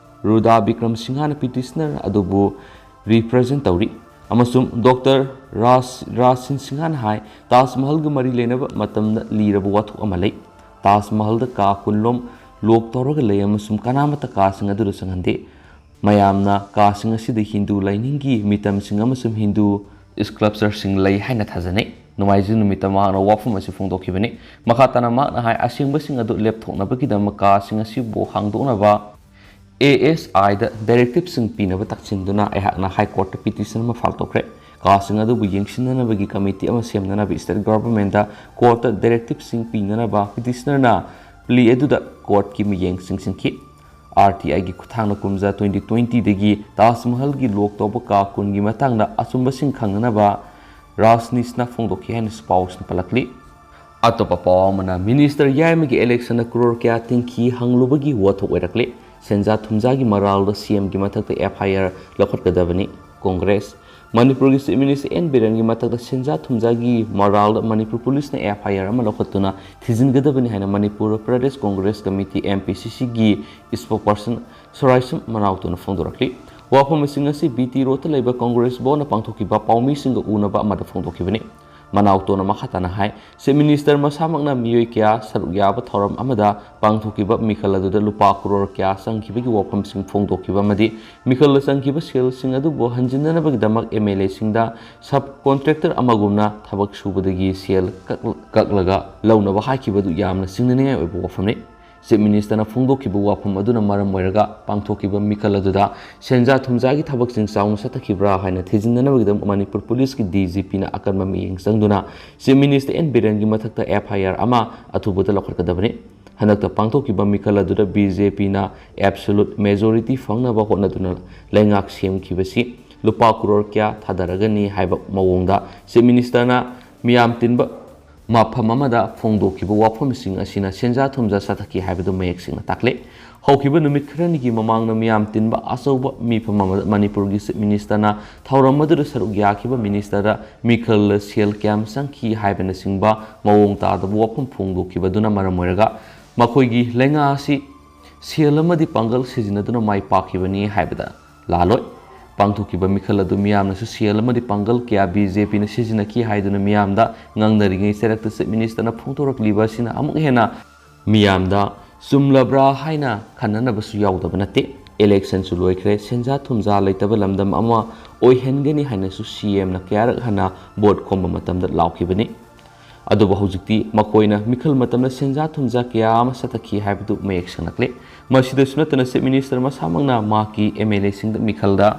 ꯔꯨꯗꯥ ꯕꯤꯀ꯭ꯔꯝ ꯁꯤꯡꯍꯅ ꯄꯤꯇꯤꯁꯅꯔ ꯑꯗꯨꯕꯨ ꯔꯤꯄ꯭ꯔꯖꯦꯟ ꯇꯧꯔꯤ ꯑꯃꯁꯨꯡ ꯗꯣꯛꯇꯔ ꯔꯥꯖ ꯔꯥꯖꯅꯤꯁ ꯁꯤꯡꯍꯅ ꯍꯥꯏ, ꯇꯥꯖ ꯃꯍꯜꯒ ꯃꯔꯤ ꯂꯩꯅꯕ ꯃꯇꯝꯗ ꯂꯤꯔꯕ ꯋꯥꯊꯣꯛ ꯑꯃ ꯂꯩ꯫ ꯇꯥꯖ ꯃꯍꯜꯗ ꯀꯥ ꯀꯨꯟꯂꯣꯝ ꯂꯣꯛ ꯇꯧꯔꯒ ꯂꯩ ꯑꯃꯁꯨꯡ ꯀꯅꯥꯃꯠꯇ ꯀꯥꯁꯤꯡ ꯑꯗꯨꯗ ꯆꯪꯍꯟꯗꯦ꯫ ꯃꯌꯥꯝꯅ ꯀꯥꯁꯤꯡ ꯑꯁꯤꯗ ꯍꯤꯟꯗꯨ ꯂꯥꯏꯅꯤꯡꯒꯤ ꯃꯤꯇꯝꯁꯤꯡ ꯑꯃꯁꯨꯡ ꯍꯤꯟꯗꯨ ꯁ꯭ꯀꯜꯞꯆꯔꯁꯤꯡ ꯂꯩ ꯍꯥꯏꯅ ꯊꯥꯖꯅꯩ꯫ ꯅꯣꯡꯃꯥꯏꯖꯤꯡ ꯅꯨꯃꯤꯠꯇ ꯃꯍꯥꯛꯅ ꯋꯥꯐꯝ ꯑꯁꯤ ꯐꯣꯡꯗꯣꯛꯈꯤꯕꯅꯤ꯫ ꯃꯈꯥ ꯇꯥꯅ ꯃꯍꯥꯛꯅ ꯍꯥꯏ, ꯑꯁꯦꯡꯕꯁꯤꯡ ꯑꯗꯨ ꯂꯦꯞꯊꯣꯛꯅꯕꯒꯤꯗꯃꯛ ꯀꯥꯁꯤꯡ ꯑꯁꯤꯕꯨ ꯍꯥꯡꯗꯣꯛꯅꯕ A S I ꯗ ꯗꯥꯏꯔꯦꯛꯇꯤꯞꯁꯤꯡ ꯄꯤꯅꯕ ꯇꯛꯁꯤꯟꯗꯨꯅ ꯑꯩꯍꯥꯛꯅ ꯍꯥꯏ ꯀꯣꯔꯠꯇ ꯄꯤꯇꯤꯁꯟ ꯑꯃ ꯐꯥꯏꯜ ꯇꯧꯈ꯭ꯔꯦ꯫ ꯀꯥꯁꯤꯡ ꯑꯗꯨꯕꯨ ꯌꯦꯡꯁꯤꯟꯅꯅꯕꯒꯤ ꯀꯃꯤꯇꯤ ꯑꯃ ꯁꯦꯝꯅꯅꯕ ꯁ꯭ꯇꯦꯠ ꯒꯚꯔꯟꯃꯦꯟꯠꯇ ꯀꯣꯔꯠꯇ ꯗꯥꯏꯔꯦꯛꯇꯤꯞꯁꯤꯡ ꯄꯤꯅꯅꯕ ꯄꯤꯇꯤꯁꯅꯔꯅ ꯄ꯭ꯂꯤ ꯑꯗꯨꯗ ꯀꯣꯔꯠꯀꯤ ꯃꯤꯠꯌꯦꯡ ꯆꯪꯁꯤꯟꯈꯤ꯫ R T I ꯒꯤ ꯈꯨꯠꯊꯥꯡꯗ ꯀꯨꯝꯖꯥ twenty twenty ꯗꯒꯤ ꯇꯥꯖ ꯃꯍꯜꯒꯤ ꯂꯣꯛ ꯇꯧꯕ ꯀꯥ ꯀꯨꯟꯒꯤ ꯃꯇꯥꯡꯗ ꯑꯆꯨꯝꯕꯁꯤꯡ ꯈꯪꯅꯅꯕ ꯔꯥꯖꯅꯤꯁꯅ ꯐꯣꯡꯗꯣꯛꯈꯤ ꯍꯥꯏꯅꯁꯨ ꯄꯥꯎꯁꯤꯡ ꯄꯜꯂꯛꯂꯤ꯫ ꯑꯇꯣꯞꯄ ꯄꯥꯎ ꯑꯃꯅ, ꯃꯤꯅꯤꯁꯇꯔ ꯌꯥꯏꯃꯒꯤ ꯏꯂꯦꯛꯁꯟꯗ ꯀ꯭ꯔꯣꯔ ꯀꯌꯥ ꯇꯤꯡꯈꯤ ꯍꯪꯂꯨꯕꯒꯤ ꯋꯥꯊꯣꯛ ꯑꯣꯏꯔꯛꯂꯦ꯫ ꯁꯦꯟꯖꯥ ꯊꯨꯝꯖꯥꯒꯤ ꯃꯔꯥꯜꯗ C M ꯒꯤ ꯃꯊꯛꯇ F I R ꯂꯧꯈꯠꯀꯗꯕꯅꯤ꯫ ꯀꯣꯡꯒ꯭ꯔꯦꯁ꯫ ꯃꯅꯤꯄꯨꯔꯒꯤ ꯆꯤꯐ ꯃꯤꯅꯤꯁꯇꯔ ꯑꯦꯟ ꯕꯤꯔꯦꯟꯒꯤ ꯃꯊꯛꯇ ꯁꯦꯟꯖꯥ ꯊꯨꯝꯖꯥꯒꯤ ꯃꯔꯥꯜꯗ ꯃꯅꯤꯄꯨꯔ ꯄꯨꯂꯤꯁꯅ F I R ꯑꯃ ꯂꯧꯈꯠꯇꯨꯅ ꯊꯤꯖꯤꯟꯒꯗꯕꯅꯤ ꯍꯥꯏꯅ Manipur Pradesh Congress committee, M P C C ꯒꯤ spokesperson ꯁꯣꯔꯥꯏꯁꯝ ꯃꯅꯥꯎꯇꯣꯅ ꯐꯣꯡꯗꯣꯔꯛꯂꯤ꯫ ꯋꯥꯐꯝꯁꯤꯡ ꯑꯁꯤ B T Road ꯇ ꯂꯩꯕ ꯀꯣꯡꯒ꯭ꯔꯦꯁ ꯚꯋꯟꯗ ꯄꯥꯡꯊꯣꯛꯈꯤꯕ ꯄꯥꯎꯃꯤꯁꯤꯡꯒ ꯎꯅꯕ ꯑꯃꯗ ꯐꯣꯡꯗꯣꯛꯈꯤꯕꯅꯤ꯫ ꯃꯅꯥꯎꯇꯣꯅ ꯃꯈꯥ ꯇꯥꯅ ꯍꯥꯏ, ꯆꯤꯐ ꯃꯤꯅꯤꯁꯇꯔ ꯃꯁꯥꯃꯛꯅ ꯃꯤꯑꯣꯏ ꯀꯌꯥ ꯁꯔꯨꯛ ꯌꯥꯕ ꯊꯧꯔꯝ ꯑꯃꯗ ꯄꯥꯡꯊꯣꯛꯈꯤꯕ ꯃꯤꯈꯜ ꯑꯗꯨꯗ ꯂꯨꯄꯥ ꯀ꯭ꯔꯣꯔ ꯀꯌꯥ ꯆꯪꯈꯤꯕꯒꯤ ꯋꯥꯐꯝꯁꯤꯡ ꯐꯣꯡꯗꯣꯛꯈꯤꯕ ꯑꯃꯗꯤ ꯃꯤꯈꯜꯗ ꯆꯪꯈꯤꯕ ꯁꯦꯜꯁꯤꯡ ꯑꯗꯨꯕꯨ ꯍꯟꯖꯤꯟꯅꯅꯕꯒꯤꯗꯃꯛ M L A ꯁꯤꯡꯗ ꯁꯕ ꯀꯣꯟꯇ꯭ꯔꯦꯛꯇꯔ ꯑꯃꯒꯨꯝꯅ ꯊꯕꯛ ꯁꯨꯕꯗꯒꯤ ꯁꯦꯜ ꯀꯛ-, ꯀꯛꯂꯒ ꯂꯧꯅꯕ ꯍꯥꯏꯈꯤꯕ ꯑꯗꯨ ꯌꯥꯝꯅ ꯆꯤꯡꯅꯅꯤꯡꯉꯥꯏ ꯑꯣꯏꯕ ꯋꯥꯐꯝꯅꯤ꯫ Chief Ministerꯅ ꯐꯣꯡꯗꯣꯛꯈꯤꯕ ꯋꯥꯐꯝ ꯑꯗꯨꯅ ꯃꯔꯝ ꯑꯣꯏꯔꯒ ꯄꯥꯡꯊꯣꯛꯈꯤꯕ ꯃꯤꯈꯜ ꯑꯗꯨꯗ ꯁꯦꯟꯖꯥ ꯊꯨꯝꯖꯥꯒꯤ ꯊꯕꯛꯁꯤꯡ ꯆꯥꯎꯅ ꯆꯠꯊꯈꯤꯕ꯭ꯔꯥ ꯍꯥꯏꯅ ꯊꯤꯖꯤꯟꯅꯅꯕꯒꯤꯗꯃꯛ ꯃꯅꯤꯄꯨꯔ ꯄꯨꯂꯤꯁꯀꯤ D G Pꯅ ꯑꯀꯟꯕ ꯃꯤꯠꯌꯦꯡ ꯆꯪꯗꯨꯅ Chief Minister N Birenꯒꯤ ꯃꯊꯛꯇ F I R ꯑꯃ ꯑꯊꯨꯕꯗ ꯂꯧꯈꯠꯀꯗꯕꯅꯤ꯫ ꯍꯟꯗꯛꯇ ꯄꯥꯡꯊꯣꯛꯈꯤꯕ ꯃꯤꯈꯜ ꯑꯗꯨꯗ B J Pꯅ absolute majority ꯐꯪꯅꯕ ꯍꯣꯠꯅꯗꯨꯅ ꯂꯩꯉꯥꯛ ꯁꯦꯝꯈꯤꯕꯁꯤ ꯂꯨꯄꯥ ꯀ꯭ꯔꯣꯔ ꯀꯌꯥ ꯊꯥꯗꯔꯒꯅꯤ ꯍꯥꯏꯕ ꯃꯑꯣꯡꯗ Chief Ministerꯅ ꯃꯤꯌꯥꯝ ꯇꯤꯟꯕ ꯃꯐꯝ ꯑꯃꯗ ꯐꯣꯡꯗꯣꯛꯈꯤꯕ ꯋꯥꯐꯝꯁꯤꯡ ꯑꯁꯤꯅ ꯁꯦꯟꯖꯥ ꯊꯨꯝꯖꯥ ꯆꯠꯊꯈꯤ ꯍꯥꯏꯕꯗꯨ ꯃꯌꯦꯛ ꯁꯦꯡꯅ ꯇꯥꯛꯂꯦ꯫ ꯍꯧꯈꯤꯕ ꯅꯨꯃꯤꯠ ꯈꯔꯅꯤꯒꯤ ꯃꯃꯥꯡꯗ ꯃꯤꯌꯥꯝ ꯇꯤꯟꯕ ꯑꯆꯧꯕ ꯃꯤꯐꯝ ꯑꯃꯗ ꯃꯅꯤꯄꯨꯔꯒꯤ Chief Ministerꯅ ꯊꯧꯔꯝ ꯑꯗꯨꯗ ꯁꯔꯨꯛ ꯌꯥꯈꯤꯕ ministerꯗ ꯃꯤꯈꯜꯗ ꯁꯦꯜ ꯀꯌꯥꯝ ꯆꯪꯈꯤ ꯍꯥꯏꯕꯅꯆꯤꯡꯕ ꯃꯑꯣꯡ ꯇꯥꯗꯕ ꯋꯥꯐꯝ ꯐꯣꯡꯗꯣꯛꯈꯤꯕꯗꯨꯅ ꯃꯔꯝ ꯑꯣꯏꯔꯒ ꯃꯈꯣꯏꯒꯤ ꯂꯩꯉꯥꯛ ꯑꯁꯤ ꯁꯦꯜ ꯑꯃꯗꯤ ꯄꯥꯡꯒꯜ ꯁꯤꯖꯤꯟꯅꯗꯨꯅ ꯃꯥꯏ ꯄꯥꯛꯈꯤꯕꯅꯤ ꯍꯥꯏꯕꯗ ꯂꯥꯜꯂꯣꯏ꯫ ꯄꯥꯡꯊꯣꯛꯈꯤꯕ ꯃꯤꯈꯜ ꯑꯗꯨ ꯃꯤꯌꯥꯝꯅꯁꯨ ꯁꯦꯜ ꯑꯃꯗꯤ ꯄꯥꯡꯒꯜ ꯀꯌꯥ B J Pꯅ ꯁꯤꯖꯤꯟꯅꯈꯤ ꯍꯥꯏꯗꯨꯅ ꯃꯤꯌꯥꯝꯗ ꯉꯥꯡꯅꯔꯤꯉꯩ ꯆꯩꯔꯛꯇ Chief Ministerꯅ ꯐꯣꯡꯗꯣꯔꯛꯂꯤꯕ ꯑꯁꯤꯅ ꯑꯃꯨꯛ ꯍꯦꯟꯅ ꯃꯤꯌꯥꯝꯗ ꯆꯨꯝꯂꯕ꯭ꯔꯥ ꯍꯥꯏꯅ ꯈꯟꯅꯅꯕꯁꯨ ꯌꯥꯎꯗꯕ ꯅꯠꯇꯦ꯫ Electionꯁꯨ ꯂꯣꯏꯈ꯭ꯔꯦ, ꯁꯦꯟꯖꯥ ꯊꯨꯝꯖꯥ ꯂꯩꯇꯕ ꯂꯝꯗꯝ ꯑꯃ ꯑꯣꯏꯍꯟꯒꯅꯤ ꯍꯥꯏꯅꯁꯨ C Mꯅ ꯀꯌꯥꯔꯛ ꯍꯟꯅ vote ꯈꯣꯝꯕ ꯃꯇꯝꯗ ꯂꯥꯎꯈꯤꯕꯅꯤ꯫ ꯑꯗꯨꯕꯨ ꯍꯧꯖꯤꯛꯇꯤ ꯃꯈꯣꯏꯅ ꯃꯤꯈꯜ ꯃꯇꯝꯗ ꯁꯦꯟꯖꯥ ꯊꯨꯝꯖꯥ ꯀꯌꯥ ꯑꯃ ꯆꯠꯊꯈꯤ ꯍꯥꯏꯕꯗꯨ ꯃꯌꯦꯛ ꯁꯦꯡꯂꯛꯂꯦ꯫ ꯃꯁꯤꯗꯁꯨ ꯅꯠꯇꯅ Chief Minister ꯃꯁꯥꯃꯛꯅ ꯃꯍꯥꯛꯀꯤ M L Aꯁꯤꯡꯗ ꯃꯤꯈꯜꯗ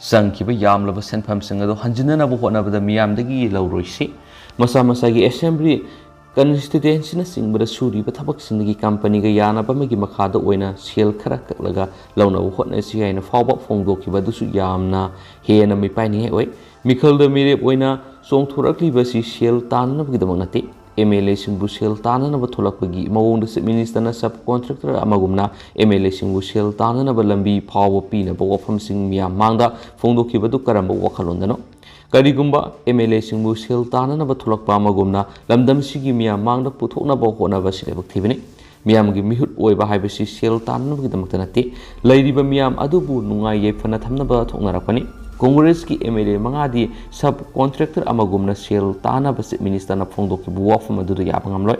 ꯆꯪꯈꯤꯕ ꯌꯥꯝꯂꯕ ꯁꯦꯟꯐꯝꯁꯤꯡ ꯑꯗꯨ ꯍꯟꯖꯤꯟꯅꯅꯕ ꯍꯣꯠꯅꯕꯗ ꯃꯤꯌꯥꯝꯗꯒꯤ ꯂꯧꯔꯣꯏꯁꯤ, ꯃꯁꯥ ꯃꯁꯥꯒꯤ assembly, constituencyꯅꯆꯤꯡꯕꯗ ꯁꯨꯔꯤꯕ ꯊꯕꯛꯁꯤꯡꯗꯒꯤ companyꯒ ꯌꯥꯅꯕ ꯑꯃꯒꯤ ꯃꯈꯥꯗ ꯑꯣꯏꯅ ꯁꯦꯜ ꯈꯔ ꯀꯛꯂꯒ ꯂꯧꯅꯕ ꯍꯣꯠꯅꯁꯤ ꯍꯥꯏꯅ ꯐꯥꯎꯕ ꯐꯣꯡꯗꯣꯛꯈꯤꯕ ꯑꯗꯨꯁꯨ ꯌꯥꯝꯅ ꯍꯦꯟꯅ ꯃꯤꯄꯥꯏꯅꯤꯡꯉꯥꯏ ꯑꯣꯏ꯫ ꯃꯤꯈꯜꯗ ꯃꯤꯔꯦꯞ ꯑꯣꯏꯅ ꯆꯣꯡꯊꯣꯔꯛꯂꯤꯕ ꯑꯁꯤ ꯁꯦꯜ ꯇꯥꯟꯅꯅꯕꯒꯤꯗꯃꯛ ꯅꯠꯇꯦ꯫ M L Aꯁꯤꯡꯕꯨ ꯁꯦꯜ ꯇꯥꯟꯅꯅꯕ ꯊꯣꯛꯂꯛꯄꯒꯤ ꯃꯑꯣꯡꯗ Chief Ministerꯅ sub contractor ꯑꯃꯒꯨꯝꯅ M L Aꯁꯤꯡꯕꯨ ꯁꯦꯜ ꯇꯥꯟꯅꯅꯕ ꯂꯝꯕꯤ ꯐꯥꯎꯕ ꯄꯤꯅꯕ ꯋꯥꯐꯝꯁꯤꯡ ꯃꯤꯌꯥꯝ ꯃꯥꯡꯗ ꯐꯣꯡꯗꯣꯛꯈꯤꯕꯗꯨ ꯀꯔꯝꯕ ꯋꯥꯈꯜꯂꯣꯟꯗꯅꯣ? ꯀꯔꯤꯒꯨꯝꯕ M L Aꯁꯤꯡꯕꯨ ꯁꯦꯜ ꯇꯥꯟꯅꯅꯕ ꯊꯣꯛꯂꯛꯄ ꯑꯃꯒꯨꯝꯅ ꯂꯝꯗꯝꯁꯤꯒꯤ ꯃꯤꯌꯥꯝ ꯃꯥꯡꯗ ꯄꯨꯊꯣꯛꯅꯕ ꯍꯣꯠꯅꯕ ꯑꯁꯤ ꯂꯥꯏꯕꯛ ꯊꯤꯕꯅꯤ꯫ ꯃꯤꯌꯥꯝꯒꯤ ꯃꯤꯍꯨꯠ ꯑꯣꯏꯕ ꯍꯥꯏꯕꯁꯤ ꯁꯦꯜ ꯇꯥꯟꯅꯕꯒꯤꯗꯃꯛꯇ ꯅꯠꯇꯦ, ꯂꯩꯔꯤꯕ ꯃꯤꯌꯥꯝ ꯑꯗꯨꯕꯨ ꯅꯨꯡꯉꯥꯏ ꯌꯥꯏꯐꯅ ꯊꯝꯅꯕ ꯊꯣꯛꯅꯔꯛꯄꯅꯤ꯫ Congressꯀꯤ M L A ꯃꯉꯥꯗꯤ sub contractor ꯑꯃꯒꯨꯝꯅ ꯁꯦꯜ ꯇꯥꯟꯅꯕ Chief Ministerꯅ ꯐꯣꯡꯗꯣꯛꯈꯤꯕ ꯋꯥꯐꯝ ꯑꯗꯨꯗ ꯌꯥꯕ ꯉꯝꯂꯣꯏ꯫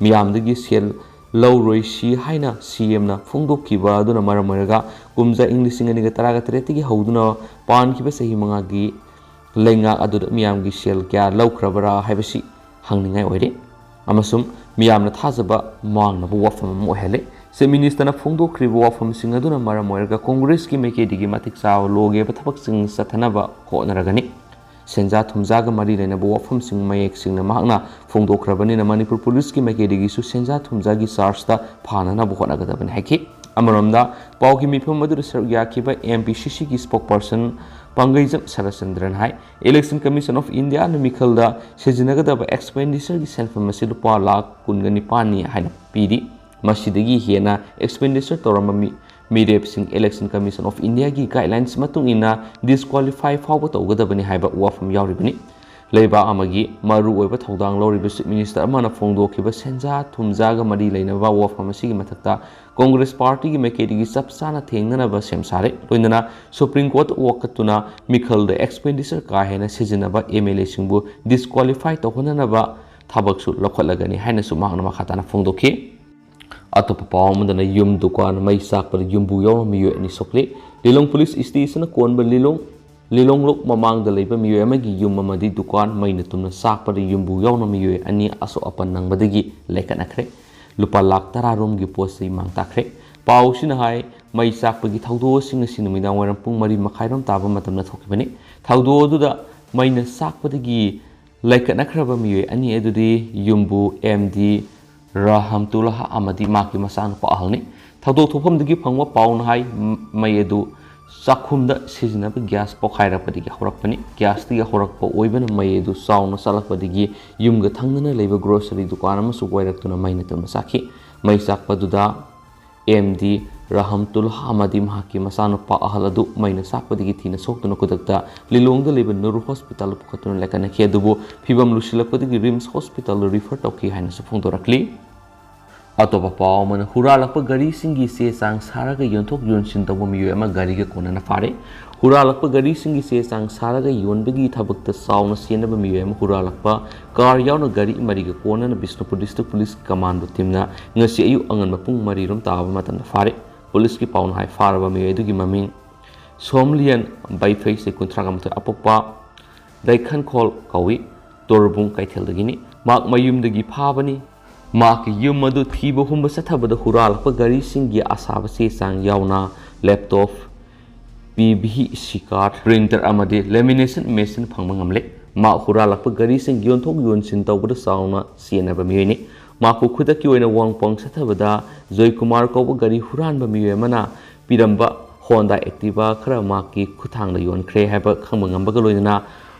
ꯃꯤꯌꯥꯝꯗꯒꯤ ꯁꯦꯜ ꯂꯧꯔꯣꯏꯁꯤ ꯍꯥꯏꯅ C Mꯅ ꯐꯣꯡꯗꯣꯛꯈꯤꯕ ꯑꯗꯨꯅ ꯃꯔꯝ ꯑꯣꯏꯔꯒ ꯀꯨꯝꯖꯥ ꯏꯪ ꯂꯤꯁꯤꯡ ꯑꯅꯤꯒ ꯇꯔꯥꯒ ꯇꯔꯦꯠꯇꯒꯤ ꯍꯧꯗꯨꯅ ꯄꯥꯟꯈꯤꯕ ꯆꯍꯤ ꯃꯉꯥꯒꯤ ꯂꯩꯉꯥꯛ ꯑꯗꯨꯗ ꯃꯤꯌꯥꯝꯒꯤ ꯁꯦꯜ ꯀꯌꯥ ꯂꯧꯈ꯭ꯔꯕꯔꯥ ꯍꯥꯏꯕꯁꯤ ꯍꯪꯅꯤꯡꯉꯥꯏ ꯑꯣꯏꯔꯤ꯫ ꯑꯃꯁꯨꯡ ꯃꯤꯌꯥꯝꯅ ꯊꯥꯖꯕ ꯃꯥꯡꯅꯕ ꯋꯥꯐꯝ ꯑꯃ ꯑꯣꯏꯍꯜꯂꯤ꯫ Chief Ministerꯅ ꯐꯣꯡꯗꯣꯛꯈ꯭ꯔꯤꯕ ꯋꯥꯐꯝꯁꯤꯡ ꯑꯗꯨꯅ ꯃꯔꯝ ꯑꯣꯏꯔꯒ ꯀꯣꯡꯒ꯭ꯔꯦꯁꯀꯤ ꯃꯥꯏꯀꯩꯗꯒꯤ ꯃꯇꯤꯛ ꯆꯥꯕ ꯂꯣꯒꯤ ꯑꯣꯏꯕ ꯊꯕꯛꯁꯤꯡ ꯆꯠꯊꯅꯕ ꯍꯣꯠꯅꯔꯒꯅꯤ꯫ ꯁꯦꯟꯖꯥ ꯊꯨꯝꯖꯥꯒ ꯃꯔꯤ ꯂꯩꯅꯕ ꯋꯥꯐꯝꯁꯤꯡ ꯃꯌꯦꯛ ꯁꯦꯡꯅ ꯃꯍꯥꯛꯅ ꯐꯣꯡꯗꯣꯛꯈ꯭ꯔꯕꯅꯤꯅ ꯃꯅꯤꯄꯨꯔ ꯄꯨꯂꯤꯁꯀꯤ ꯃꯥꯏꯀꯩꯗꯒꯤꯁꯨ ꯁꯦꯟꯖꯥ ꯊꯨꯝꯖꯥꯒꯤ ꯆꯥꯔꯖꯇ ꯐꯥꯅꯅꯕ ꯍꯣꯠꯅꯒꯗꯕꯅꯤ ꯍꯥꯏꯈꯤ꯫ ꯑꯃꯔꯣꯝꯗ ꯄꯥꯎꯒꯤ ꯃꯤꯐꯝ ꯑꯗꯨꯗ ꯁꯔꯨꯛ ꯌꯥꯈꯤꯕ MPCCꯒꯤ spokesperson ꯄꯥꯡꯒꯩꯖꯝ ꯁꯔꯠꯆꯟꯗ꯭ꯔꯅ high, Election Commission of Indiaꯅ ꯃꯤꯈꯜꯗ ꯁꯤꯖꯤꯟꯅꯒꯗꯕ expenditure ꯁꯦꯟꯐꯝ ꯑꯁꯤ ꯂꯨꯄꯥ ꯂꯥꯈ ꯀꯨꯟꯒ ꯅꯤꯄꯥꯟꯅꯤ ꯍꯥꯏꯅ ꯄꯤꯔꯤ꯫ ꯃꯁꯤꯗꯒꯤ ꯍꯦꯟꯅ expenditure ꯇꯧꯔꯝꯕ ꯃꯤ-, ꯃꯤꯔꯦꯞꯁꯤꯡ Election Commission of Indiaꯒꯤ guidelines ꯃꯇꯨꯡ ꯏꯟꯅ disqualify ꯐꯥꯎꯕ ꯇꯧꯒꯗꯕꯅꯤ ꯍꯥꯏꯕ ꯋꯥꯐꯝ ꯌꯥꯎꯔꯤꯕꯅꯤ꯫ ꯂꯩꯕꯥꯛ ꯑꯃꯒꯤ ꯃꯔꯨꯑꯣꯏꯕ ꯊꯧꯗꯥꯡ ꯂꯧꯔꯤꯕ Chief Minister ꯑꯃꯅ ꯐꯣꯡꯗꯣꯛꯈꯤꯕ ꯁꯦꯟꯖꯥ ꯊꯨꯝꯖꯥꯒ ꯃꯔꯤ ꯂꯩꯅꯕ ꯋꯥꯐꯝ ꯑꯁꯤꯒꯤ ꯃꯊꯛꯇ ꯀꯣꯡꯒ꯭ꯔꯦꯁ ꯄꯥꯔꯇꯤꯒꯤ ꯃꯥꯏꯀꯩꯗꯒꯤ ꯆꯞ ꯆꯥꯅ ꯊꯦꯡꯅꯅꯕ ꯁꯦꯝ ꯁꯥꯔꯦ꯫ ꯂꯣꯏꯅꯅ Supreme Court ꯋꯥꯀꯠꯇꯨꯅ ꯃꯤꯈꯜꯗ expenditure ꯀꯥ ꯍꯦꯟꯅ ꯁꯤꯖꯤꯟꯅꯕ MLAꯁꯤꯡꯕꯨ disqualify ꯇꯧꯍꯟꯅꯅꯕ ꯊꯕꯛꯁꯨ ꯂꯧꯈꯠꯂꯒꯅꯤ ꯍꯥꯏꯅꯁꯨ ꯃꯍꯥꯛꯅ ꯃꯈꯥ ꯇꯥꯅ ꯐꯣꯡꯗꯣꯛꯈꯤ꯫ ꯑꯇꯣꯞꯄ ꯄꯥꯎ ꯑꯃꯗꯅ ꯌꯨꯝ ꯗꯨꯀꯥꯟ ꯃꯩ ꯆꯥꯛꯄꯗ ꯌꯨꯝꯕꯨ ꯌꯥꯎꯅ ꯃꯤꯑꯣꯏ ꯑꯅꯤ ꯁꯣꯛꯂꯦ꯫ ꯂꯤꯂꯣꯡ ꯄꯨꯂꯤꯁ ꯁ꯭ꯇꯦꯁꯟꯅ ꯀꯣꯟꯕ ꯂꯤꯂꯣꯡ, ꯂꯤꯂꯣꯡ ꯂꯣꯛ ꯃꯃꯥꯡꯗ ꯂꯩꯕ ꯃꯤꯑꯣꯏ ꯑꯃꯒꯤ ꯌꯨꯝ ꯑꯃꯗꯤ ꯗꯨꯀꯥꯟ ꯃꯩꯅ ꯇꯨꯝꯅ ꯆꯥꯛꯄꯗ ꯌꯨꯝꯕꯨ ꯌꯥꯎꯅ ꯃꯤꯑꯣꯏ ꯑꯅꯤ ꯑꯁꯣꯛ ꯑꯄꯟ ꯅꯪꯕꯗꯒꯤ ꯂꯩꯈꯠꯅꯈ꯭ꯔꯦ꯫ ꯂꯨꯄꯥ ꯂꯥꯈ ꯇꯔꯥ ꯔꯣꯝꯒꯤ ꯄꯣꯠ ꯆꯩ ꯃꯥꯡ ꯇꯥꯛꯈ꯭ꯔꯦ꯫ ꯄꯥꯎ ꯑꯁꯤꯅ ꯍꯥꯏ, ꯃꯩ ꯆꯥꯛꯄꯒꯤ ꯊꯧꯗꯣꯛ ꯑꯁꯤ ꯉꯁꯤ ꯅꯨꯃꯤꯗꯥꯡ ꯋꯥꯏꯔꯝ ꯄꯨꯡ ꯃꯔꯤ ꯃꯈꯥꯏꯔꯣꯝ ꯇꯥꯕ ꯃꯇꯝꯗ ꯊꯣꯛꯈꯤꯕꯅꯤ꯫ ꯊꯧꯗꯣꯛ ꯑꯗꯨꯗ ꯃꯩꯅ ꯆꯥꯛꯄꯗꯒꯤ ꯂꯩꯈꯠꯅꯈ꯭ꯔꯕ ꯃꯤꯑꯣꯏ ꯑꯅꯤ ꯑꯗꯨꯗꯤ ꯌꯨꯝꯕꯨ MD ꯔꯥꯍꯝꯇꯨꯜꯍꯥ ꯑꯃꯗꯤ ꯃꯍꯥꯛꯀꯤ ꯃꯆꯥꯅꯨꯄꯥ ꯑꯍꯜꯅꯤ꯫ ꯊꯧꯗꯣꯛ ꯊꯣꯛꯐꯝꯗꯒꯤ ꯐꯪꯕ ꯄꯥꯎꯅ ꯍꯥꯏ, ꯃ-, ꯃꯩ ꯑꯗꯨ ꯆꯥꯛꯈꯨꯝꯗ ꯁꯤꯖꯤꯟꯅꯕ gas ꯄꯣꯈꯥꯏꯔꯛꯄꯗꯒꯤ ꯍꯧꯔꯛꯄꯅꯤ꯫ Gasꯇꯒꯤ ꯍꯧꯔꯛꯄ ꯑꯣꯏꯕꯅ ꯃꯩ ꯑꯗꯨ ꯆꯥꯎꯅ ꯆꯥꯛꯂꯛꯄꯗꯒꯤ ꯌꯨꯝꯒ ꯊꯪꯅꯅ ꯂꯩꯕ grocery ꯗꯨꯀꯥꯟ ꯑꯃꯁꯨ ꯋꯥꯏꯔꯛꯇꯨꯅ ꯃꯩꯅ ꯇꯨꯝꯅ ꯆꯥꯛꯈꯤ꯫ ꯃꯩ ꯆꯥꯛꯄꯗꯨꯗ MD ꯔꯥꯍꯝꯇꯨꯜꯍꯥ ꯑꯃꯗꯤ ꯃꯍꯥꯛꯀꯤ ꯃꯆꯥꯅꯨꯄꯥ ꯑꯍꯜ ꯑꯗꯨ ꯃꯩꯅ ꯆꯥꯛꯄꯗꯒꯤ ꯊꯤꯅ ꯁꯣꯛꯇꯨꯅ ꯈꯨꯗꯛꯇ ꯂꯤꯂꯣꯡꯗ ꯂꯩꯕ ꯅꯨꯔ hospitalꯗ ꯄꯨꯈꯠꯇꯨꯅ ꯂꯩꯈꯠꯅꯈꯤ, ꯑꯗꯨꯕꯨ ꯐꯤꯕꯝ ꯂꯨꯁꯤꯜꯂꯛꯄꯗꯒꯤ RIMS hospitalꯗ refer ꯇꯧꯈꯤ ꯍꯥꯏꯅꯁꯨ ꯐꯣꯡꯗꯣꯔꯛꯂꯤ꯫ ꯑꯇꯣꯞꯄ ꯄꯥꯎ ꯑꯃꯅ, ꯍꯨꯔꯥꯜꯂꯛꯄ ꯒꯥꯔꯤꯁꯤꯡꯒꯤ ꯆꯦ ꯆꯥꯡ ꯁꯥꯔꯒ ꯌꯣꯟꯊꯣꯛ ꯌꯣꯟꯁꯤꯟ ꯇꯧꯕ ꯃꯤꯑꯣꯏ ꯑꯃ ꯒꯥꯔꯤꯒ ꯀꯣꯟꯅꯅ ꯐꯥꯔꯦ꯫ ꯍꯨꯔꯥꯜꯂꯛꯄ ꯒꯥꯔꯤꯁꯤꯡꯒꯤ ꯆꯦ ꯆꯥꯡ ꯁꯥꯔꯒ ꯌꯣꯟꯕꯒꯤ ꯊꯕꯛꯇ ꯆꯥꯎꯅ ꯁꯦꯟꯅꯕ ꯃꯤꯑꯣꯏ ꯑꯃ ꯍꯨꯔꯥꯜꯂꯛꯄ car ꯌꯥꯎꯅ ꯒꯥꯔꯤ ꯃꯔꯤꯒ ꯀꯣꯟꯅꯅ ꯕꯤꯁꯅꯨꯄꯨꯔ District Police Commando teamꯅ ꯉꯁꯤ ꯑꯌꯨꯛ ꯑꯉꯟꯕ ꯄꯨꯡ ꯃꯔꯤ ꯔꯣꯝ ꯇꯥꯕ ꯃꯇꯝꯗ ꯐꯥꯔꯦ꯫ Policeꯀꯤ ꯄꯥꯎꯅ ꯍꯥꯏ, ꯐꯥꯔꯕ ꯃꯤꯑꯣꯏ ꯑꯗꯨꯒꯤ ꯃꯃꯤꯡ ꯁꯣꯝꯂꯤꯌꯟ ꯕꯥꯏꯐꯩ, ꯆꯍꯤ ꯀꯨꯟꯊ꯭ꯔꯥꯒ ꯃꯥꯊꯣꯏ, ꯑꯄꯣꯛꯄ ꯗꯩꯈꯟꯈꯣꯜ ꯀꯧꯏ, ꯇꯣꯔꯕꯨꯡ ꯀꯩꯊꯦꯜꯗꯒꯤꯅꯤ꯫ ꯃꯍꯥꯛ ꯃꯌꯨꯝꯗꯒꯤ ꯐꯥꯕꯅꯤ꯫ ꯃꯍꯥꯛꯀꯤ ꯌꯨꯝ ꯑꯗꯨ ꯊꯤꯕ ꯍꯨꯝꯕ ꯆꯠꯊꯕꯗ ꯍꯨꯔꯥꯜꯂꯛꯄ ꯒꯥꯔꯤꯁꯤꯡꯒꯤ ꯑꯁꯥꯕ ꯆꯦ ꯆꯥꯡ ꯌꯥꯎꯅ laptop, P V C card, printer ꯑꯃꯗꯤ lamination machine ꯐꯪꯕ ꯉꯝꯂꯦ꯫ ꯃꯍꯥꯛ ꯍꯨꯔꯥꯜꯂꯛꯄ ꯒꯥꯔꯤꯁꯤꯡ ꯌꯣꯟꯊꯣꯛ ꯌꯣꯟꯁꯤꯟ ꯇꯧꯕꯗ ꯆꯥꯎꯅ ꯁꯤꯖꯤꯟꯅꯕ ꯃꯤꯑꯣꯏꯅꯤ꯫ ꯃꯍꯥꯛꯄꯨ ꯈꯨꯗꯛꯀꯤ ꯑꯣꯏꯅ ꯋꯥꯡꯄꯣꯡ ꯆꯠꯊꯕꯗ ꯖꯣꯏꯀꯨꯃꯥꯔ ꯀꯧꯕ ꯒꯥꯔꯤ ꯍꯨꯔꯥꯟꯕ ꯃꯤꯑꯣꯏ ꯑꯃꯅ ꯄꯤꯔꯝꯕ Honda Activa ꯈꯔ ꯃꯍꯥꯛꯀꯤ ꯈꯨꯠꯊꯥꯡꯗ ꯌꯣꯟꯈ꯭ꯔꯦ ꯍꯥꯏꯕ ꯈꯪꯕ ꯉꯝꯕꯒ ꯂꯣꯏꯅꯅ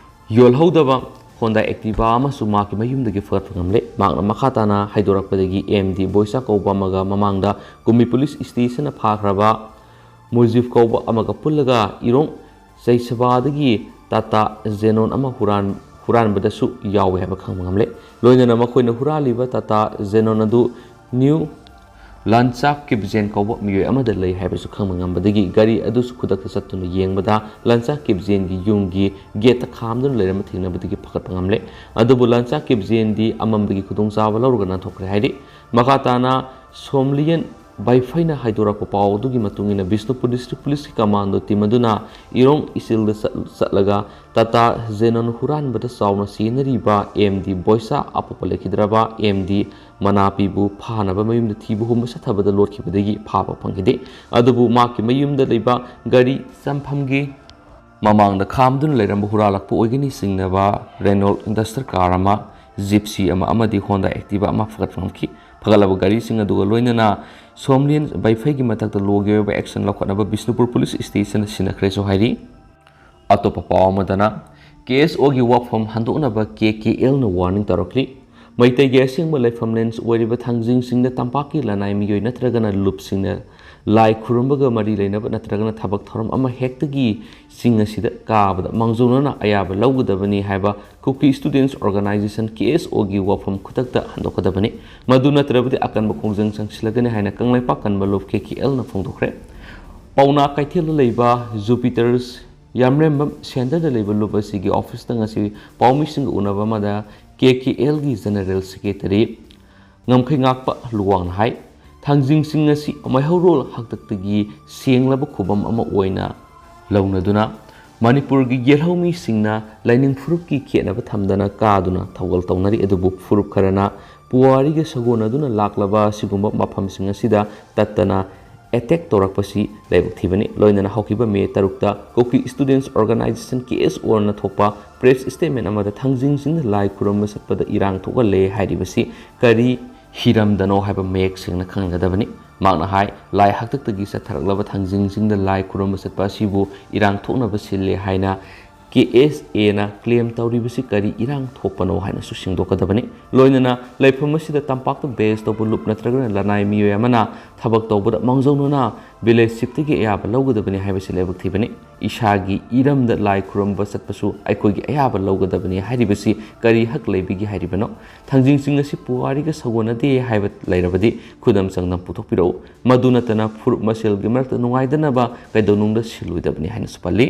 ꯌꯣꯜꯍꯧꯗꯕ Honda Activa ꯑꯃꯁꯨ ꯃꯍꯥꯛꯀꯤ ꯃꯌꯨꯝꯗꯒꯤ ꯐꯒꯠꯄ ꯉꯝꯂꯦ꯫ ꯃꯍꯥꯛꯅ ꯃꯈꯥ ꯇꯥꯅ ꯍꯥꯏꯗꯣꯔꯛꯄꯗꯒꯤ ꯑꯦꯝ ꯗꯤ ꯕꯣꯏꯁꯥ ꯀꯧꯕ ꯑꯃꯒ ꯃꯃꯥꯡꯗ ꯀꯨꯝꯕꯤ police stationꯗ ꯐꯥꯈ꯭ꯔꯕ ꯃꯨꯖꯤꯕ ꯀꯧꯕ ꯑꯃꯒ ꯄꯨꯜꯂꯒ ꯏꯔꯣꯡ ꯆꯩꯁꯕꯥꯗꯒꯤ Tata Xenon ꯑꯃ ꯍꯨꯔꯥꯟ-, ꯍꯨꯔꯥꯟꯕꯗꯁꯨ ꯌꯥꯎꯋꯦ ꯍꯥꯏꯕ ꯈꯪꯕ ꯉꯝꯂꯦ꯫ ꯂꯣꯏꯅꯅ ꯃꯈꯣꯏꯅ ꯍꯨꯔꯥꯜꯂꯤꯕ Tata Xenon ꯑꯗꯨ New ꯂꯥꯟꯆꯥ ꯀꯤꯞꯖꯦꯟ ꯀꯧꯕ ꯃꯤꯑꯣꯏ ꯑꯃꯗ ꯂꯩ ꯍꯥꯏꯕꯁꯨ ꯈꯪꯕ ꯉꯝꯕꯗꯒꯤ ꯒꯥꯔꯤ ꯑꯗꯨꯁꯨ ꯈꯨꯗꯛꯇ ꯆꯠꯇꯨꯅ ꯌꯦꯡꯕꯗ ꯂꯥꯟꯆꯥ ꯀꯤꯞꯖꯦꯟꯒꯤ ꯌꯨꯝꯒꯤ gateꯇ ꯈꯥꯝꯗꯨꯅ ꯂꯩꯔꯝꯕ ꯊꯦꯡꯅꯕꯗꯒꯤ ꯐꯒꯠꯄ ꯉꯝꯂꯦ꯫ ꯑꯗꯨꯕꯨ ꯂꯥꯟꯆꯥ ꯀꯤꯞꯖꯦꯟꯗꯤ ꯑꯃꯝꯕꯒꯤ ꯈꯨꯗꯣꯡꯆꯥꯕ ꯂꯧꯔꯒ ꯅꯥꯟꯊꯣꯛꯈ꯭ꯔꯦ ꯍꯥꯏꯔꯤ꯫ ꯃꯈꯥ ꯇꯥꯅ ꯁꯣꯝꯂꯤꯌꯟ ꯕꯥꯏꯐꯩꯅ ꯍꯥꯏꯗꯣꯔꯛꯄ ꯄꯥꯎ ꯑꯗꯨꯒꯤ ꯃꯇꯨꯡ ꯏꯟꯅ ꯕꯤꯁꯅꯨꯄꯨꯔ District Policeꯀꯤ commando team ꯑꯗꯨꯅ ꯏꯔꯣꯡ ꯏꯆꯤꯜꯗ ꯆꯠ-, ꯆꯠꯂꯒ Tata Xenon ꯍꯨꯔꯥꯟꯕꯗ ꯆꯥꯎꯅ ꯁꯤꯖꯤꯟꯅꯔꯤꯕ ꯑꯦꯝ ꯗꯤ ꯕꯣꯏꯁꯥ, ꯑꯄꯣꯛꯄ ꯂꯩꯈꯤꯗ꯭ꯔꯕ ꯑꯦꯝ ꯗꯤ ꯃꯅꯥꯄꯤꯕꯨ ꯐꯥꯅꯕ ꯃꯌꯨꯝꯗ ꯊꯤꯕ ꯍꯨꯝꯕ ꯆꯠꯊꯕꯗ ꯂꯣꯠꯈꯤꯕꯗꯒꯤ ꯐꯥꯕ ꯐꯪꯈꯤꯗꯦ꯫ ꯑꯗꯨꯕꯨ ꯃꯍꯥꯛꯀꯤ ꯃꯌꯨꯝꯗ ꯂꯩꯕ ꯒꯥꯔꯤ ꯆꯥꯝꯐꯝꯒꯤ ꯃꯃꯥꯡꯗ ꯈꯥꯝꯗꯨꯅ ꯂꯩꯔꯝꯕ ꯍꯨꯔꯥꯜꯂꯛꯄ ꯑꯣꯏꯒꯅꯤ ꯆꯤꯡꯅꯕ Renault Duster car ꯑꯃ, Gypsy ꯑꯃ ꯑꯃꯗꯤ Honda Activa ꯑꯃ ꯐꯒꯠꯄ ꯉꯝꯈꯤ꯫ ꯐꯒꯠꯂꯕ ꯒꯥꯔꯤꯁꯤꯡ ꯑꯗꯨꯒ ꯂꯣꯏꯅꯅ ꯁꯣꯝꯂꯤꯌꯟ ꯕꯥꯏꯐꯩꯒꯤ ꯃꯊꯛꯇ ꯂꯣꯒꯤ ꯑꯣꯏꯕ action ꯂꯧꯈꯠꯅꯕ ꯕꯤꯁꯅꯨꯄꯨꯔ police stationꯗ ꯁꯤꯟꯅꯈ꯭ꯔꯦꯁꯨ ꯍꯥꯏꯔꯤ꯫ ꯑꯇꯣꯞꯄ ꯄꯥꯎ ꯑꯃꯗꯅ, ꯀꯦ ꯑꯦꯁ ꯑꯣꯒꯤ ꯋꯥꯐꯝ ꯍꯟꯗꯣꯛꯅꯕ ꯀꯦ ꯀꯦ ꯑꯦꯜꯅ warning ꯇꯧꯔꯛꯂꯤ꯫ ꯃꯩꯇꯩꯒꯤ ꯑꯁꯦꯡꯕ ꯂꯩꯐꯝꯂꯦꯟ ꯑꯣꯏꯔꯤꯕ ꯊꯥꯡꯖꯤꯡ ꯆꯤꯡꯗ ꯇꯝꯄꯥꯛꯀꯤ ꯂꯅꯥꯏ ꯃꯤꯑꯣꯏ ꯅꯠꯇ꯭ꯔꯒꯅ ꯂꯨꯞꯁꯤꯡꯅ ꯂꯥꯏ ꯈꯨꯔꯨꯝꯕꯒ ꯃꯔꯤ ꯂꯩꯅꯕ ꯅꯠꯇ꯭ꯔꯒꯅ ꯊꯕꯛ ꯊꯧꯔꯝ ꯑꯃ ꯍꯦꯛꯇꯒꯤ ꯆꯤꯡ ꯑꯁꯤꯗ ꯀꯥꯕꯗ ꯃꯥꯡꯖꯧꯅꯅ ꯑꯌꯥꯕ ꯂꯧꯒꯗꯕꯅꯤ ꯍꯥꯏꯕ Kuki Students Organisation, ꯀꯦ ꯑꯦꯁ ꯑꯣꯒꯤ ꯋꯥꯐꯝ ꯈꯨꯗꯛꯇ ꯍꯟꯗꯣꯛꯀꯗꯕꯅꯤ꯫ ꯃꯗꯨ ꯅꯠꯇ꯭ꯔꯕꯗꯤ ꯑꯀꯟꯕ ꯈꯣꯡꯖꯪ ꯆꯪꯁꯤꯜꯂꯒꯅꯤ ꯍꯥꯏꯅ ꯀꯪꯂꯩꯄꯥꯛ ꯀꯟꯕ ꯂꯨꯞ ꯀꯦ ꯀꯦ ꯑꯦꯜꯅ ꯐꯣꯡꯗꯣꯛꯈ꯭ꯔꯦ꯫ ꯄꯥꯎꯅꯥ ꯀꯩꯊꯦꯜꯗ ꯂꯩꯕ Jupiter's ꯌꯥꯝꯔꯦꯝꯕꯝ centreꯗ ꯂꯩꯕ ꯂꯨꯞ ꯑꯁꯤꯒꯤ officeꯇ ꯉꯁꯤ ꯄꯥꯎꯃꯤꯁꯤꯡꯒ ꯎꯅꯕ ꯑꯃꯗ ꯀꯦ ꯀꯦ ꯑꯦꯜꯒꯤ General Secretary ꯉꯝꯈꯩꯉꯥꯛꯄ ꯂꯨꯋꯥꯡꯅ ꯍꯥꯏ, ꯊꯥꯡꯖꯤꯡ ꯆꯤꯡ ꯑꯁꯤ ꯃꯩꯍꯧꯔꯣꯜ ꯍꯥꯛꯇꯛꯇꯒꯤ ꯁꯦꯡꯂꯕ ꯈꯨꯕꯝ ꯑꯃ ꯑꯣꯏꯅ ꯂꯧꯅꯗꯨꯅ ꯃꯅꯤꯄꯨꯔꯒꯤ ꯌꯦꯜꯍꯧꯃꯤꯁꯤꯡꯅ ꯂꯥꯏꯅꯤꯡ ꯐꯨꯔꯨꯞꯀꯤ ꯈꯦꯠꯅꯕ ꯊꯝꯗꯅ ꯀꯥꯗꯨꯅ ꯊꯧꯒꯜ ꯇꯧꯅꯔꯤ, ꯑꯗꯨꯕꯨ ꯐꯨꯔꯨꯞ ꯈꯔꯅ ꯄꯨꯋꯥꯔꯤꯒ ꯁꯥꯒꯣꯟꯅꯗꯨꯅ ꯂꯥꯛꯂꯕ ꯑꯁꯤꯒꯨꯝꯕ ꯃꯐꯝꯁꯤꯡ ꯑꯁꯤꯗ ꯇꯠꯇꯅ ꯑꯦꯇꯦꯛ ꯇꯧꯔꯛꯄꯁꯤ ꯂꯥꯏꯕꯛ ꯊꯤꯕꯅꯤ꯫ ꯂꯣꯏꯅꯅ ꯍꯧꯈꯤꯕ ꯃꯦ ꯇꯔꯨꯛꯇ ꯀꯨꯀꯤ ꯁ꯭ꯇꯨꯗꯦꯟꯠꯁ ꯑꯣꯔꯒꯅꯥꯏꯖꯦꯁꯟ, ꯀꯦ ꯑꯦꯁ ꯑꯣꯅ ꯊꯣꯛꯄ ꯄ꯭ꯔꯦꯁ ꯁ꯭ꯇꯦꯠꯃꯦꯟꯠ ꯑꯃꯗ ꯊꯥꯡꯖꯤꯡ ꯆꯤꯡꯗ ꯂꯥꯏ ꯈꯨꯔꯨꯝꯕ ꯆꯠꯄꯗ ꯏꯔꯥꯡ ꯊꯣꯛꯍꯜꯂꯦ ꯍꯥꯏꯔꯤꯕꯁꯤ ꯀꯔꯤ ꯍꯤꯔꯝꯗꯅꯣ ꯍꯥꯏꯕ ꯃꯌꯦꯛ ꯁꯦꯡꯅ ꯈꯪꯒꯗꯕꯅꯤ꯫ ꯃꯍꯥꯛꯅ ꯍꯥꯏ, ꯂꯥꯏ ꯍꯥꯛꯇꯛꯇꯒꯤ ꯆꯠꯊꯔꯛꯂꯕ ꯊꯥꯡꯖꯤꯡ ꯆꯤꯡꯗ ꯂꯥꯏ ꯈꯨꯔꯨꯝꯕ ꯆꯠꯄ ꯑꯁꯤꯕꯨ ꯏꯔꯥꯡ ꯊꯣꯛꯅꯕ ꯁꯤꯜꯂꯦ ꯍꯥꯏꯅ ꯀꯦ ꯑꯦꯁ ꯑꯦꯅ ꯀ꯭ꯂꯦꯝ ꯇꯧꯔꯤꯕꯁꯤ ꯀꯔꯤ ꯏꯔꯥꯡ ꯊꯣꯛꯄꯅꯣ ꯍꯥꯏꯅꯁꯨ ꯁꯦꯡꯗꯣꯛꯀꯗꯕꯅꯤ꯫ ꯂꯣꯏꯅꯅ ꯂꯩꯐꯝ ꯑꯁꯤꯗ ꯇꯝꯄꯥꯛꯇ ꯕꯦꯖ ꯇꯧꯕ ꯂꯨꯞ ꯅꯠꯇ꯭ꯔꯒꯅ ꯂꯅꯥꯏ ꯃꯤꯑꯣꯏ ꯑꯃꯅ ꯊꯕꯛ ꯇꯧꯕꯗ ꯃꯥꯡꯖꯧꯅꯅ ꯚꯤꯂꯦꯖ ꯆꯤꯐꯇꯒꯤ ꯑꯌꯥꯕ ꯂꯧꯒꯗꯕꯅꯤ ꯍꯥꯏꯕꯁꯤ ꯂꯥꯏꯕꯛ ꯊꯤꯕꯅꯤ꯫ ꯏꯁꯥꯒꯤ ꯏꯔꯝꯗ ꯂꯥꯏ ꯈꯨꯔꯨꯝꯕ ꯆꯠꯄꯁꯨ ꯑꯩꯈꯣꯏꯒꯤ ꯑꯌꯥꯕ ꯂꯧꯒꯗꯕꯅꯤ ꯍꯥꯏꯔꯤꯕꯁꯤ ꯀꯔꯤ ꯍꯛ ꯂꯩꯕꯒꯤ ꯍꯥꯏꯔꯤꯕꯅꯣ? ꯊꯥꯡꯖꯤꯡ ꯆꯤꯡ ꯑꯁꯤ ꯄꯨꯋꯥꯔꯤꯒ ꯁꯥꯒꯣꯟꯅꯗꯦ ꯍꯥꯏꯕ ꯂꯩꯔꯕꯗꯤ ꯈꯨꯗꯝ ꯆꯥꯡꯗꯝ ꯄꯨꯊꯣꯛꯄꯤꯔꯛꯎ꯫ ꯃꯗꯨ ꯅꯠꯇꯅ ꯐꯨꯔꯨꯞ ꯃꯁꯦꯜꯒꯤ ꯃꯔꯛꯇ ꯅꯨꯡꯉꯥꯏꯗꯅꯕ ꯀꯩꯗꯧꯅꯨꯡꯗ ꯁꯤꯜꯂꯣꯏꯗꯕꯅꯤ ꯍꯥꯏꯅꯁꯨ ꯄꯜꯂꯤ꯫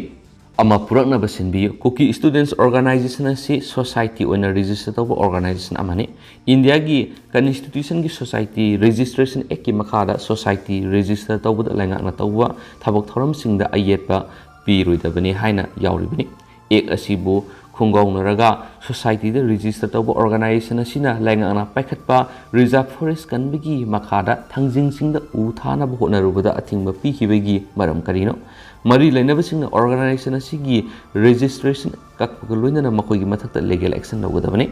ꯑꯃ ꯄꯨꯔꯛꯅꯕ ꯁꯤꯟꯕꯤꯌꯨ꯫ ꯀꯨꯀꯤ ꯁ꯭ꯇꯨꯗꯦꯟꯠꯁ ꯑꯣꯔꯒꯅꯥꯏꯖꯦꯁꯟ ꯑꯁꯤ ꯁꯣꯁꯥꯏꯇꯤ ꯑꯣꯏꯅ ꯔꯦꯖꯤꯁꯇꯔ ꯇꯧꯕ ꯑꯣꯔꯒꯅꯥꯏꯖꯦꯁꯟ ꯑꯃꯅꯤ꯫ ꯏꯟꯗꯤꯌꯥꯒꯤ ꯀꯟꯁꯇꯤꯇ꯭ꯌꯨꯁꯟꯒꯤ ꯁꯣꯁꯥꯏꯇꯤ ꯔꯦꯖꯤꯁꯇ꯭ꯔꯦꯁꯟ ꯑꯦꯛꯀꯤ ꯃꯈꯥꯗ ꯁꯣꯁꯥꯏꯇꯤ ꯔꯦꯖꯤꯁꯇꯔ ꯇꯧꯕꯗ ꯂꯩꯉꯥꯛꯅ ꯇꯧꯕ ꯊꯕꯛ ꯊꯧꯔꯝꯁꯤꯡꯗ ꯑꯌꯦꯠꯄ ꯄꯤꯔꯣꯏꯗꯕꯅꯤ ꯍꯥꯏꯅ ꯌꯥꯎꯔꯤꯕꯅꯤ꯫ ꯑꯦꯛ ꯑꯁꯤꯕꯨ ꯈꯣꯡꯒꯥꯎꯅꯔꯒ ꯁꯣꯁꯥꯏꯇꯤꯗ ꯔꯦꯖꯤꯁꯇꯔ ꯇꯧꯕ ꯑꯣꯔꯒꯅꯥꯏꯖꯦꯁꯟ ꯑꯁꯤꯅ ꯂꯩꯉꯥꯛꯅ ꯄꯥꯏꯈꯠꯄ ꯔꯤꯖꯥꯔꯚ ꯐꯣꯔꯦꯁ ꯀꯟꯕꯒꯤ ꯃꯈꯥꯗ ꯊꯥꯡꯖꯤꯡ ꯆꯤꯡꯗ ꯎ ꯊꯥꯅꯕ ꯍꯣꯠꯅꯔꯨꯕꯗ ꯑꯊꯤꯡꯕ ꯄꯤꯈꯤꯕꯒꯤ ꯃꯔꯝ ꯀꯔꯤꯅꯣ? ꯃꯔꯤ ꯂꯩꯅꯕꯁꯤꯡꯅ ꯑꯣꯔꯒꯅꯥꯏꯖꯦꯁꯟ ꯑꯁꯤꯒꯤ ꯔꯦꯖꯤꯁꯇ꯭ꯔꯦꯁꯟ ꯀꯛꯄꯒ ꯂꯣꯏꯅꯅ ꯃꯈꯣꯏꯒꯤ ꯃꯊꯛꯇ ꯂꯤꯒꯦꯜ ꯑꯦꯛꯁꯟ ꯂꯧꯒꯗꯕꯅꯤ꯫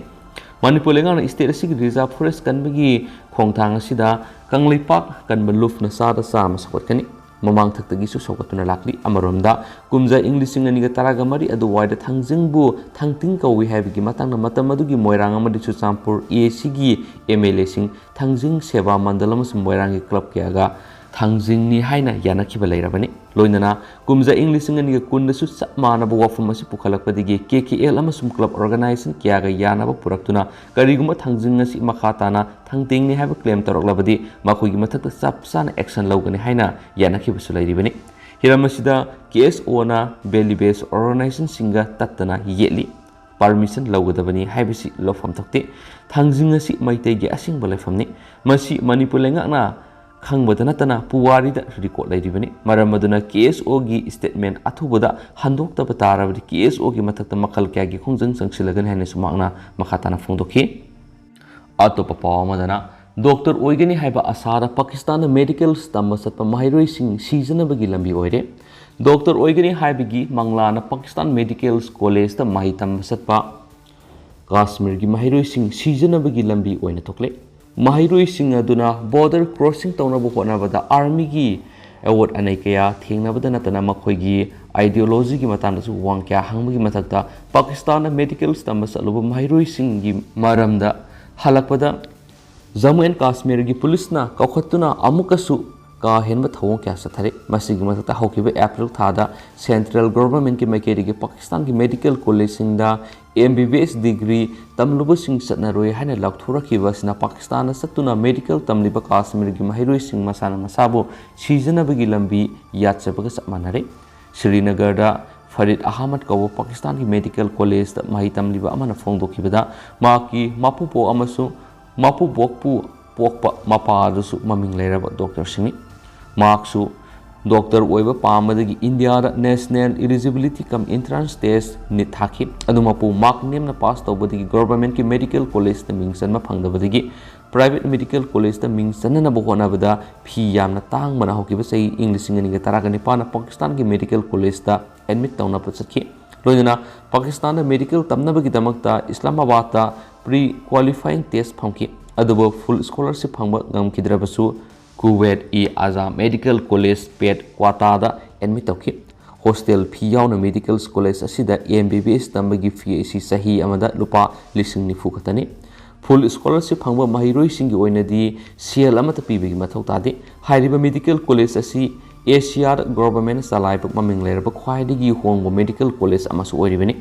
ꯃꯅꯤꯄꯨꯔ ꯂꯩꯉꯥꯛꯅ ꯁ꯭ꯇꯦꯠ ꯑꯁꯤꯒꯤ ꯔꯤꯖꯥꯔꯚ ꯐꯣꯔꯦꯁ ꯀꯟꯕꯒꯤ ꯈꯣꯡꯊꯥꯡ ꯑꯁꯤꯗ ꯀꯪꯂꯩꯄꯥꯛ ꯀꯟꯕ ꯂꯨꯞꯅ ꯆꯥꯗ ꯆꯥꯝꯃ ꯁꯧꯒꯠꯀꯅꯤ꯫ ꯃꯃꯥꯡꯊꯛꯇꯒꯤꯁꯨ ꯁꯧꯒꯠꯇꯨꯅ ꯂꯥꯛꯂꯤ꯫ ꯑꯃꯔꯣꯝꯗ, ꯀꯨꯝꯖꯥ ꯏꯪ ꯂꯤꯁꯤꯡ ꯑꯅꯤꯒ ꯇꯔꯥꯒ ꯃꯔꯤ ꯑꯗꯨꯋꯥꯏꯗ ꯊꯥꯡꯖꯤꯡꯕꯨ ꯊꯥꯡꯇꯤꯡ ꯀꯧꯏ ꯍꯥꯏꯕꯒꯤ ꯃꯇꯥꯡꯗ ꯃꯇꯝ ꯑꯗꯨꯒꯤ ꯃꯣꯏꯔꯥꯡ ꯑꯃꯗꯤ ꯆꯨꯔꯆꯥꯟꯄꯨꯔ ꯑꯦ ꯁꯤꯒꯤ ꯑꯦꯝ ꯑꯦꯜ ꯑꯦꯁꯤꯡ ꯊꯥꯡꯖꯤꯡ ꯁꯦꯕꯥ ꯃꯟꯗꯜ ꯑꯃꯁꯨꯡ ꯃꯣꯏꯔꯥꯡꯒꯤ ꯀ꯭ꯂꯕ ꯀꯌꯥꯒ ꯊꯥꯡꯖꯤꯡꯅꯤ ꯍꯥꯏꯅ ꯌꯥꯅꯈꯤꯕ ꯂꯩꯔꯕꯅꯤ꯫ ꯂꯣꯏꯅꯅ ꯀꯨꯝꯖꯥ ꯏꯪ ꯂꯤꯁꯤꯡ ꯑꯅꯤꯒ ꯀꯨꯟꯗꯁꯨ ꯆꯞ ꯃꯥꯟꯅꯕ ꯋꯥꯐꯝ ꯑꯁꯤ ꯄꯨꯈꯠꯂꯛꯄꯗꯒꯤ ꯀꯦ ꯀꯦ ꯑꯦꯜ ꯑꯃꯁꯨꯡ ꯀ꯭ꯂꯕ ꯑꯣꯔꯒꯅꯥꯏꯖꯦꯁꯟ ꯀꯌꯥꯒ ꯌꯥꯅꯕ ꯄꯨꯔꯛꯇꯨꯅ ꯀꯔꯤꯒꯨꯝꯕ ꯊꯥꯡꯖꯤꯡ ꯑꯁꯤ ꯃꯈꯥ ꯇꯥꯅ ꯊꯥꯡꯇꯤꯡꯅꯤ ꯍꯥꯏꯕ ꯀ꯭ꯂꯦꯝ ꯇꯧꯔꯛꯂꯕꯗꯤ ꯃꯈꯣꯏꯒꯤ ꯃꯊꯛꯇ ꯆꯞ ꯆꯥꯅ ꯑꯦꯛꯁꯟ ꯂꯧꯒꯅꯤ ꯍꯥꯏꯅ ꯌꯥꯅꯈꯤꯕꯁꯨ ꯂꯩꯔꯤꯕꯅꯤ꯫ ꯍꯤꯔꯝ ꯑꯁꯤꯗ ꯀꯦ ꯑꯦꯁ ꯑꯣꯅ ꯚꯦꯂꯤ ꯕꯦꯁ ꯑꯣꯔꯒꯅꯥꯏꯖꯦꯁꯟꯁꯤꯡꯒ ꯇꯠꯇꯅ ꯌꯦꯠꯂꯤ꯫ ꯄꯥꯔꯃꯤꯁꯟ ꯂꯧꯒꯗꯕꯅꯤ ꯍꯥꯏꯕꯁꯤ ꯂꯧꯐꯝ ꯊꯣꯛꯇꯦ꯫ ꯊꯥꯡꯖꯤꯡ ꯑꯁꯤ ꯃꯩꯇꯩꯒꯤ ꯑꯁꯦꯡꯕ ꯂꯩꯐꯝꯅꯤ꯫ ꯃꯁꯤ ꯃꯅꯤꯄꯨꯔ ꯂꯩꯉꯥꯛꯅ ꯈꯪꯕꯗ ꯅꯠꯇꯅ ꯄꯨꯋꯥꯔꯤꯗ ꯔꯦꯀꯣꯔꯗ ꯂꯩꯔꯤꯕꯅꯤ꯫ ꯃꯔꯝ ꯑꯗꯨꯅ ꯀꯦ ꯑꯦꯁ ꯑꯣꯒꯤ ꯁ꯭ꯇꯦꯠꯃꯦꯟ ꯑꯊꯨꯕꯗ ꯍꯟꯗꯣꯛꯇꯕ ꯇꯥꯔꯕꯗꯤ ꯀꯦ ꯑꯦꯁ ꯑꯣꯒꯤ ꯃꯊꯛꯇ ꯃꯈꯜ ꯀꯌꯥꯒꯤ ꯈꯣꯡꯖꯪ ꯆꯪꯁꯤꯜꯂꯒꯅꯤ ꯍꯥꯏꯅꯁꯨ ꯃꯍꯥꯛꯅ ꯃꯈꯥ ꯇꯥꯅ ꯐꯣꯡꯗꯣꯛꯈꯤ꯫ ꯑꯇꯣꯞꯄ ꯄꯥꯎ ꯑꯃꯗꯅ, ꯗꯣꯛꯇꯔ ꯑꯣꯏꯒꯅꯤ ꯍꯥꯏꯕ ꯑꯁꯥꯗ ꯄꯥꯀꯤꯁꯇꯥꯟꯗ ꯃꯦꯗꯤꯀꯦꯜ ꯇꯝꯕ ꯆꯠꯄ ꯃꯍꯩꯔꯣꯏꯁꯤꯡ ꯁꯤꯖꯅꯕꯒꯤ ꯂꯝꯕꯤ ꯑꯣꯏꯔꯦ꯫ ꯗꯣꯛꯇꯔ ꯑꯣꯏꯒꯅꯤ ꯍꯥꯏꯕꯒꯤ ꯃꯪꯂꯥꯅ ꯄꯥꯀꯤꯁꯇꯥꯟ ꯃꯦꯗꯤꯀꯦꯜ ꯀꯣꯂꯦꯖꯇ ꯃꯍꯩ ꯇꯝꯕ ꯆꯠꯄ ꯀꯥꯁꯃꯤꯔꯒꯤ ꯃꯍꯩꯔꯣꯏꯁꯤꯡ ꯁꯤꯖꯅꯕꯒꯤ ꯂꯝꯕꯤ ꯑꯣꯏꯅ ꯊꯣꯛꯂꯦ꯫ ꯃꯍꯩꯔꯣꯏꯁꯤꯡ ꯑꯗꯨꯅ ꯕꯣꯔꯗꯔ ꯀ꯭ꯔꯣꯁꯤꯡ ꯇꯧꯅꯕ ꯍꯣꯠꯅꯕꯗ ꯑꯥꯔꯃꯤꯒꯤ ꯑꯋꯣꯠ ꯑꯅꯩ ꯀꯌꯥ ꯊꯦꯡꯅꯕꯗ ꯅꯠꯇꯅ ꯃꯈꯣꯏꯒꯤ ꯑꯥꯏꯗꯤꯌꯣꯂꯣꯖꯤꯒꯤ ꯃꯇꯥꯡꯗꯁꯨ ꯋꯥꯍꯪ ꯀꯌꯥ ꯍꯪꯕꯒꯤ ꯃꯊꯛꯇ ꯄꯥꯀꯤꯁꯇꯥꯟꯗ ꯃꯦꯗꯤꯀꯦꯜ ꯇꯝꯕ ꯆꯠꯂꯨꯕ ꯃꯍꯩꯔꯣꯏꯁꯤꯡꯒꯤ ꯃꯔꯝꯗ ꯍꯜꯂꯛꯄꯗ ꯖꯝꯃꯨ ꯑꯦꯟ ꯀꯥꯁꯃꯤꯔꯒꯤ ꯄꯨꯂꯤꯁꯅ ꯀꯧꯈꯠꯇꯨꯅ ꯑꯃꯨꯛꯀꯁꯨ ꯀꯥ ꯍꯦꯟꯕ ꯊꯧꯑꯣꯡ ꯀꯌꯥ ꯆꯠꯊꯔꯤ꯫ ꯃꯁꯤꯒꯤ ꯃꯊꯛꯇ ꯍꯧꯈꯤꯕ ꯑꯦꯄ꯭ꯔꯤꯜ ꯊꯥꯗ ꯁꯦꯟꯇ꯭ꯔꯦꯜ ꯒꯣꯚꯔꯟꯃꯦꯟꯠꯀꯤ ꯃꯥꯏꯀꯩꯗꯒꯤ ꯄꯥꯀꯤꯁꯇꯥꯟꯒꯤ ꯃꯦꯗꯤꯀꯦꯜ ꯀꯣꯂꯦꯖꯁꯤꯡꯗ ꯑꯦꯝ ꯕꯤ ꯕꯤ ꯑꯦꯁ ꯗꯤꯒ꯭ꯔꯤ ꯇꯝꯂꯨꯕꯁꯤꯡ ꯆꯠꯅꯔꯣꯏ ꯍꯥꯏꯅ ꯂꯥꯎꯊꯣꯔꯛꯈꯤꯕ ꯑꯁꯤꯅ ꯄꯥꯀꯤꯁꯇꯥꯟꯗ ꯆꯠꯇꯨꯅ ꯃꯦꯗꯤꯀꯦꯜ ꯇꯝꯂꯤꯕ ꯀꯥꯁꯃꯤꯔꯒꯤ ꯃꯍꯩꯔꯣꯏꯁꯤꯡ ꯃꯁꯥꯅ ꯃꯁꯥꯕꯨ ꯁꯤꯖꯅꯕꯒꯤ ꯂꯝꯕꯤ ꯌꯥꯠꯆꯕꯒ ꯆꯞ ꯃꯥꯟꯅꯔꯦ꯫ ꯁ꯭ꯔꯤꯅꯒꯔꯗ ꯐꯔꯤꯗ ꯑꯍꯃꯗ ꯀꯧꯕ ꯄꯥꯀꯤꯁꯇꯥꯟꯒꯤ ꯃꯦꯗꯤꯀꯦꯜ ꯀꯣꯂꯦꯖꯇ ꯃꯍꯩ ꯇꯝꯂꯤꯕ ꯑꯃꯅ ꯐꯣꯡꯗꯣꯛꯈꯤꯕꯗ, ꯃꯍꯥꯛꯀꯤ ꯃꯄꯨꯕꯣꯛ ꯑꯃꯁꯨꯡ ꯃꯄꯨꯕꯣꯛꯄꯨ ꯄꯣꯛꯄ ꯃꯄꯥ ꯑꯗꯨꯁꯨ ꯃꯃꯤꯡ ꯂꯩꯔꯕ ꯗꯣꯛꯇꯔꯁꯤꯡꯅꯤ꯫ ꯃꯍꯥꯛꯁꯨ ꯗꯣꯛꯇꯔ ꯑꯣꯏꯕ ꯄꯥꯝꯕꯗꯒꯤ ꯏꯟꯗꯤꯌꯥꯗ National Eligibility cum Entrance Test, NEET, ꯊꯥꯈꯤ꯫ ꯑꯗꯨ ꯃꯄꯨ ꯃꯥꯔꯛ ꯅꯦꯝꯅ ꯄꯥꯁ ꯇꯧꯕꯗꯒꯤ ꯒꯣꯚꯔꯟꯃꯦꯟꯠꯀꯤ ꯃꯦꯗꯤꯀꯦꯜ ꯀꯣꯂꯦꯖꯇ ꯃꯤꯡ ꯆꯟꯕ ꯐꯪꯗꯕꯗꯒꯤ ꯄ꯭ꯔꯥꯏꯚꯦꯠ ꯃꯦꯗꯤꯀꯦꯜ ꯀꯣꯂꯦꯖꯇ ꯃꯤꯡ ꯆꯟꯅꯅꯕ ꯍꯣꯠꯅꯕꯗ ꯐꯤ ꯌꯥꯝꯅ ꯇꯥꯡꯕꯅ ꯍꯧꯈꯤꯕ ꯆꯍꯤ ꯏꯪ ꯂꯤꯁꯤꯡ ꯑꯅꯤꯒ ꯇꯔꯥꯒ ꯅꯤꯄꯥꯟꯗ ꯄꯥꯀꯤꯁꯇꯥꯟꯒꯤ ꯃꯦꯗꯤꯀꯦꯜ ꯀꯣꯂꯦꯖꯇ ꯑꯦꯗꯃꯤꯠ ꯇꯧꯅꯕ ꯆꯠꯈꯤ꯫ ꯂꯣꯏꯅꯅ ꯄꯥꯀꯤꯁꯇꯥꯟꯗ ꯃꯦꯗꯤꯀꯦꯜ ꯇꯝꯅꯕꯒꯤꯗꯃꯛꯇ ꯏꯁꯂꯥꯃꯥꯕꯥꯗꯇ ꯄ꯭ꯔꯤ ꯀ꯭ꯋꯥꯂꯤꯐꯥꯏꯌꯤꯡ ꯇꯦꯁ ꯐꯪꯈꯤ꯫ ꯑꯗꯨꯕꯨ ꯐꯨꯜ ꯁ꯭ꯀꯣꯂꯔꯁꯤꯞ ꯐꯪꯕ ꯉꯝꯈꯤꯗ꯭ꯔꯕꯁꯨ ꯀꯨꯋꯦꯠ ꯏ ꯑꯖꯥ ꯃꯦꯗꯤꯀꯦꯜ ꯀꯣꯂꯦꯖ ꯄꯦꯠ ꯀ꯭ꯋꯥꯇꯥꯗ ꯑꯦꯗꯃꯤꯠ ꯇꯧꯈꯤ꯫ ꯍꯣꯁꯇꯦꯜ ꯐꯤ ꯌꯥꯎꯅ ꯃꯦꯗꯤꯀꯦꯜ ꯀꯣꯂꯦꯖ ꯑꯁꯤꯗ ꯑꯦꯝ ꯕꯤ ꯕꯤ ꯑꯦꯁ ꯇꯝꯕꯒꯤ ꯐꯤ ꯑꯁꯤ ꯆꯍꯤ ꯑꯃꯗ ꯂꯨꯄꯥ ꯂꯤꯁꯤꯡ ꯅꯤꯐꯨ ꯈꯛꯇꯅꯤ꯫ ꯐꯨꯜ ꯁ꯭ꯀꯣꯂꯔꯁꯤꯞ ꯐꯪꯕ ꯃꯍꯩꯔꯣꯏꯁꯤꯡꯒꯤ ꯑꯣꯏꯅꯗꯤ ꯁꯦꯜ ꯑꯃꯠꯇ ꯄꯤꯕꯒꯤ ꯃꯊꯧ ꯇꯥꯗꯦ꯫ ꯍꯥꯏꯔꯤꯕ ꯃꯦꯗꯤꯀꯦꯜ ꯀꯣꯂꯦꯖ ꯑꯁꯤ ꯑꯦꯁꯤꯌꯥꯗ ꯒꯣꯚꯔꯟꯃꯦꯟꯠꯅ ꯆꯂꯥꯏꯕ ꯃꯃꯤꯡ ꯂꯩꯔꯕ ꯈ꯭ꯋꯥꯏꯗꯒꯤ ꯍꯣꯡꯕ ꯃꯦꯗꯤꯀꯦꯜ ꯀꯣꯂꯦꯖ ꯑꯃꯁꯨ ꯑꯣꯏꯔꯤꯕꯅꯤ꯫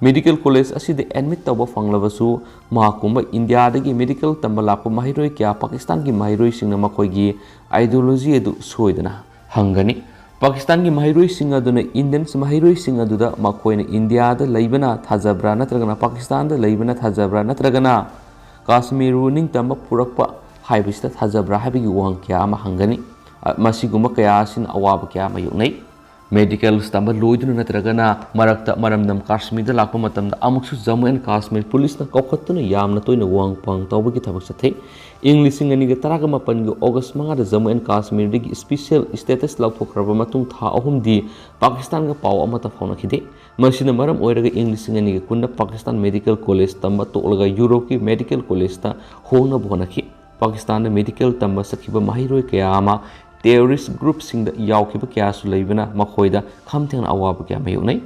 ꯃꯦꯗꯤꯀꯦꯜ ꯀꯣꯂꯦꯖ ꯑꯁꯤꯗ ꯑꯦꯗꯃꯤꯠ ꯇꯧꯕ ꯐꯪꯂꯕꯁꯨ, ꯃꯍꯥꯛꯀꯨꯝꯕ ꯏꯟꯗꯤꯌꯥꯗꯒꯤ ꯃꯦꯗꯤꯀꯦꯜ ꯇꯝꯕ ꯂꯥꯛꯄ ꯃꯍꯩꯔꯣꯏ ꯀꯌꯥ ꯄꯥꯀꯤꯁꯇꯥꯟꯒꯤ ꯃꯍꯩꯔꯣꯏꯁꯤꯡꯅ ꯃꯈꯣꯏꯒꯤ ꯑꯥꯏꯗꯤꯌꯣꯂꯣꯖꯤ ꯑꯗꯨ ꯁꯣꯏꯗꯅ ꯍꯪꯒꯅꯤ꯫ ꯄꯥꯀꯤꯁꯇꯥꯟꯒꯤ ꯃꯍꯩꯔꯣꯏꯁꯤꯡ ꯑꯗꯨꯅ ꯏꯟꯗꯤꯌꯟ ꯃꯍꯩꯔꯣꯏꯁꯤꯡ ꯑꯗꯨꯗ ꯃꯈꯣꯏꯅ ꯏꯟꯗꯤꯌꯥꯗ ꯂꯩꯕꯅ ꯊꯥꯖꯕ꯭ꯔꯥ ꯅꯠꯇ꯭ꯔꯒꯅ ꯄꯥꯀꯤꯁꯇꯥꯟꯗ ꯂꯩꯕꯅ ꯊꯥꯖꯕ꯭ꯔꯥ ꯅꯠꯇ꯭ꯔꯒꯅ ꯀꯥꯁꯃꯤꯔꯕꯨ ꯅꯤꯡꯇꯝꯕ ꯄꯨꯔꯛꯄ ꯍꯥꯏꯕꯁꯤꯗ ꯊꯥꯖꯕ꯭ꯔꯥ ꯍꯥꯏꯕꯒꯤ ꯋꯥꯍꯪ ꯀꯌꯥ ꯑꯃ ꯍꯪꯒꯅꯤ꯫ ꯑ, ꯃꯁꯤꯒꯨꯝꯕ ꯀꯌꯥ ꯑꯁꯤꯅ ꯑꯋꯥꯕ ꯀꯌꯥ ꯃꯥꯌꯣꯛꯅꯩ꯫ Medical ꯇꯝꯕ ꯂꯣꯏꯗꯨꯅ ꯅꯠꯇ꯭ꯔꯒꯅ ꯃꯔꯛꯇ ꯃꯔꯝꯗꯝ ꯀꯥꯁꯃꯤꯔꯗ ꯂꯥꯛꯄ ꯃꯇꯝꯗ ꯑꯃꯨꯛꯁꯨ ꯖꯝꯃꯨ ꯑꯦꯟ ꯀꯥꯁꯃꯤꯔ ꯄꯨꯂꯤꯁꯅ ꯀꯧꯈꯠꯇꯨꯅ ꯌꯥꯝꯅ ꯇꯣꯏꯅ ꯋꯥꯍꯪ ꯄꯥꯎꯍꯪ ꯇꯧꯕꯒꯤ ꯊꯕꯛ ꯆꯠꯊꯩ꯫ ꯏꯪ ꯂꯤꯁꯤꯡ ꯑꯅꯤꯒ ꯇꯔꯥꯃꯥꯄꯟꯒꯤ ꯑꯣꯒꯁ ꯃꯉꯥꯗ ꯖꯝꯃꯨ ꯑꯦꯟ ꯀꯥꯁꯃꯤꯔꯗꯒꯤ special status ꯂꯧꯊꯣꯛꯈ꯭ꯔꯕ ꯃꯇꯨꯡ ꯊꯥ ꯑꯍꯨꯝꯗꯤ ꯄꯥꯀꯤꯁꯇꯥꯟꯒ ꯄꯥꯎ ꯑꯃꯠꯇ ꯐꯥꯎꯅꯈꯤꯗꯦ꯫ ꯃꯁꯤꯅ ꯃꯔꯝ ꯑꯣꯏꯔꯒ ꯏꯪ ꯂꯤꯁꯤꯡ ꯑꯅꯤꯒ ꯀꯨꯟꯗ ꯄꯥꯀꯤꯁꯇꯥꯟ medical college ꯇꯝꯕ ꯇꯣꯛꯂꯒ ꯌꯨꯔꯣꯞꯀꯤ medical college ꯇ ꯍꯣꯡꯅꯕ ꯍꯣꯠꯅꯈꯤ꯫ ꯄꯥꯀꯤꯁꯇꯥꯟꯗ medical ꯇꯝꯕ ꯆꯠꯈꯤꯕ ꯃꯍꯩꯔꯣꯏ ꯀꯌꯥ ꯑꯃ terrorist group ꯁꯤꯡꯗ ꯌꯥꯎꯈꯤꯕ ꯀꯌꯥꯁꯨ ꯂꯩꯕꯅ ꯃꯈꯣꯏꯗ ꯈꯝ ꯊꯦꯡꯅ ꯑꯋꯥꯕ ꯀꯌꯥ ꯃꯥꯌꯣꯛꯅꯩ꯫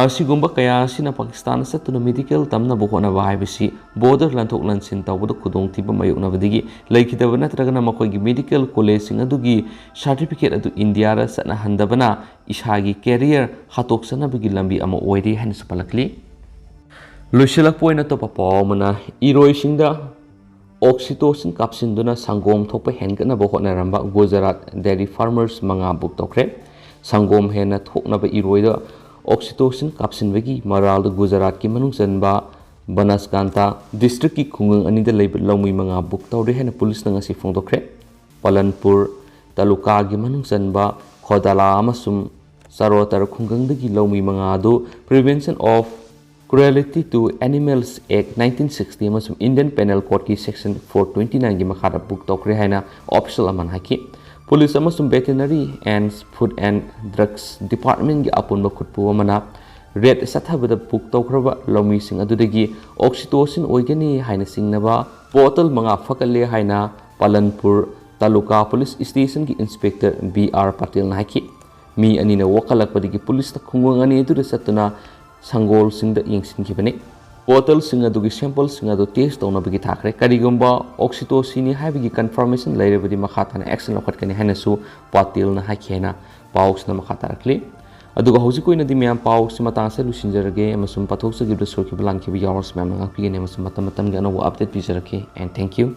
ꯑꯁꯤꯒꯨꯝꯕ ꯀꯌꯥ ꯑꯁꯤꯅ ꯄꯥꯀꯤꯁꯇꯥꯟꯗ ꯆꯠꯇꯨꯅ medical ꯇꯝꯅꯕ ꯍꯣꯠꯅꯕ ꯍꯥꯏꯕꯁꯤ border ꯂꯥꯟꯊꯣꯛ ꯂꯥꯟꯁꯤꯟ ꯇꯧꯕꯗ ꯈꯨꯗꯣꯡꯊꯤꯕ ꯃꯥꯌꯣꯛꯅꯕꯗꯒꯤ ꯂꯩꯈꯤꯗꯕ ꯅꯠꯇ꯭ꯔꯒꯅ ꯃꯈꯣꯏꯒꯤ medical college ꯁꯤꯡ ꯑꯗꯨꯒꯤ certificate ꯑꯗꯨ ꯏꯟꯗꯤꯌꯥꯗ ꯆꯠꯅꯍꯟꯗꯕꯅ ꯏꯁꯥꯒꯤ career ꯍꯥꯠꯇꯣꯛꯆꯅꯕꯒꯤ ꯂꯝꯕꯤ ꯑꯃ ꯑꯣꯏꯔꯦ ꯍꯥꯏꯅꯁꯨ ꯄꯜꯂꯛꯂꯤ꯫ ꯂꯣꯏꯁꯤꯜꯂꯛꯄ ꯑꯣꯏꯅ ꯑꯇꯣꯞꯄ ꯄꯥꯎ ꯑꯃꯅ, ꯏꯔꯣꯏꯁꯤꯡꯗ oxytocin ꯀꯥꯞꯁꯤꯟꯗꯨꯅ ꯁꯪꯒꯣꯝ ꯊꯣꯛꯄ ꯍꯦꯟꯒꯠꯅꯕ ꯍꯣꯠꯅꯔꯝꯕ ꯒꯨꯖꯔꯥꯠ dairy farmers ꯃꯉꯥ book ꯇꯧꯈ꯭ꯔꯦ꯫ ꯁꯪꯒꯣꯝ ꯍꯦꯟꯅ ꯊꯣꯛꯅꯕ ꯏꯔꯣꯏꯗ oxytocin ꯀꯥꯞꯁꯤꯟꯕꯒꯤ ꯃꯔꯥꯜꯗ ꯒꯨꯖꯔꯥꯠꯀꯤ ꯃꯅꯨꯡ ꯆꯟꯕ ꯕꯅꯁꯀꯥꯟꯇꯥ district ꯀꯤ ꯈꯨꯡꯒꯪ ꯑꯅꯤꯗ ꯂꯩꯕ ꯂꯧꯃꯤ ꯃꯉꯥ book ꯇꯧꯔꯦ ꯍꯥꯏꯅ ꯄꯨꯂꯤꯁꯅ ꯉꯁꯤ ꯐꯣꯡꯗꯣꯛꯈ꯭ꯔꯦ꯫ ꯄꯂꯟꯄꯨꯔ ꯇꯥꯂꯨꯀꯥꯒꯤ ꯃꯅꯨꯡ ꯆꯟꯕ ꯈꯣꯗꯥꯂꯥ ꯑꯃꯁꯨꯡ ꯆꯔꯣꯇꯔ ꯈꯨꯡꯒꯪꯗꯒꯤ ꯂꯧꯃꯤ ꯃꯉꯥ ꯑꯗꯨ Prevention of Cruelty to Animals Act nineteen sixty ꯑꯃꯁꯨꯡ Indian Penal Code ꯀꯤ section four twenty nine ꯒꯤ ꯃꯈꯥꯗ book ꯇꯧꯈ꯭ꯔꯦ ꯍꯥꯏꯅ official ꯑꯃꯅ ꯍꯥꯏꯈꯤ꯫ Police ꯑꯃꯁꯨꯡ Veterinary and Food and Drugs Department ꯀꯤ ꯑꯄꯨꯟꯕ ꯈꯨꯠꯄꯨ ꯑꯃꯅ raid ꯆꯠꯊꯕꯗ book ꯇꯧꯈ꯭ꯔꯕ ꯂꯧꯃꯤꯁꯤꯡ ꯑꯗꯨꯗꯒꯤ oxytocin ꯑꯣꯏꯒꯅꯤ ꯍꯥꯏꯅ ꯆꯤꯡꯅꯕ bottle ꯃꯉꯥ ꯐꯒꯠꯂꯦ ꯍꯥꯏꯅ ꯄꯂꯟꯄꯨꯔ ꯇꯥꯂꯨꯀꯥ police station ꯒꯤ inspector ꯕꯤ ꯑꯥꯔ ꯄꯇꯦꯜꯅ ꯍꯥꯏꯈꯤ꯫ ꯃꯤ ꯑꯅꯤꯅ ꯋꯥꯀꯠꯂꯛꯄꯗꯒꯤ ꯄꯨꯂꯤꯁꯅ ꯈꯨꯡꯒꯪ ꯑꯅꯤ ꯑꯗꯨꯗ ꯆꯠꯇꯨꯅ ꯁꯪꯒꯣꯜꯁꯤꯡꯗ ꯌꯦꯡꯁꯤꯟꯈꯤꯕꯅꯤ꯫ Bottle ꯁꯤꯡ ꯑꯗꯨꯒꯤ sample ꯁꯤꯡ ꯑꯗꯨ test ꯇꯧꯅꯕꯒꯤ ꯊꯥꯈ꯭ꯔꯦ꯫ ꯀꯔꯤꯒꯨꯝꯕ oxytocin ꯅꯤ ꯍꯥꯏꯕꯒꯤ confirmation ꯂꯩꯔꯕꯗꯤ ꯃꯈꯥ ꯇꯥꯅ action ꯂꯧꯈꯠꯀꯅꯤ ꯍꯥꯏꯅꯁꯨ ꯄꯇꯦꯜꯅ ꯍꯥꯏꯈꯤ ꯍꯥꯏꯅ ꯄꯥꯎꯁꯤꯅ ꯃꯈꯥ ꯇꯥꯔꯛꯂꯤ꯫ ꯑꯗꯨꯒ ꯍꯧꯖꯤꯛꯀꯤ ꯑꯣꯏꯅꯗꯤ ꯃꯌꯥꯝ ꯄꯥꯎꯁꯤ ꯃꯇꯥꯡꯁꯤꯗ ꯂꯣꯏꯁꯤꯟꯖꯔꯒꯦ ꯑꯃꯁꯨꯡ ꯄꯥꯊꯣꯛꯆꯈꯤꯕꯗ ꯁꯣꯏꯈꯤꯕ ꯂꯥꯟꯈꯤꯕ ꯌꯥꯎꯔꯁꯨ ꯃꯌꯥꯝꯅ ꯉꯥꯛꯄꯤꯒꯅꯤ ꯑꯃꯁꯨꯡ ꯃꯇꯝ ꯃꯇꯝꯒꯤ ꯑꯅꯧꯕ update ꯄꯤꯖꯔꯛꯀꯦ꯫ And thank you꯫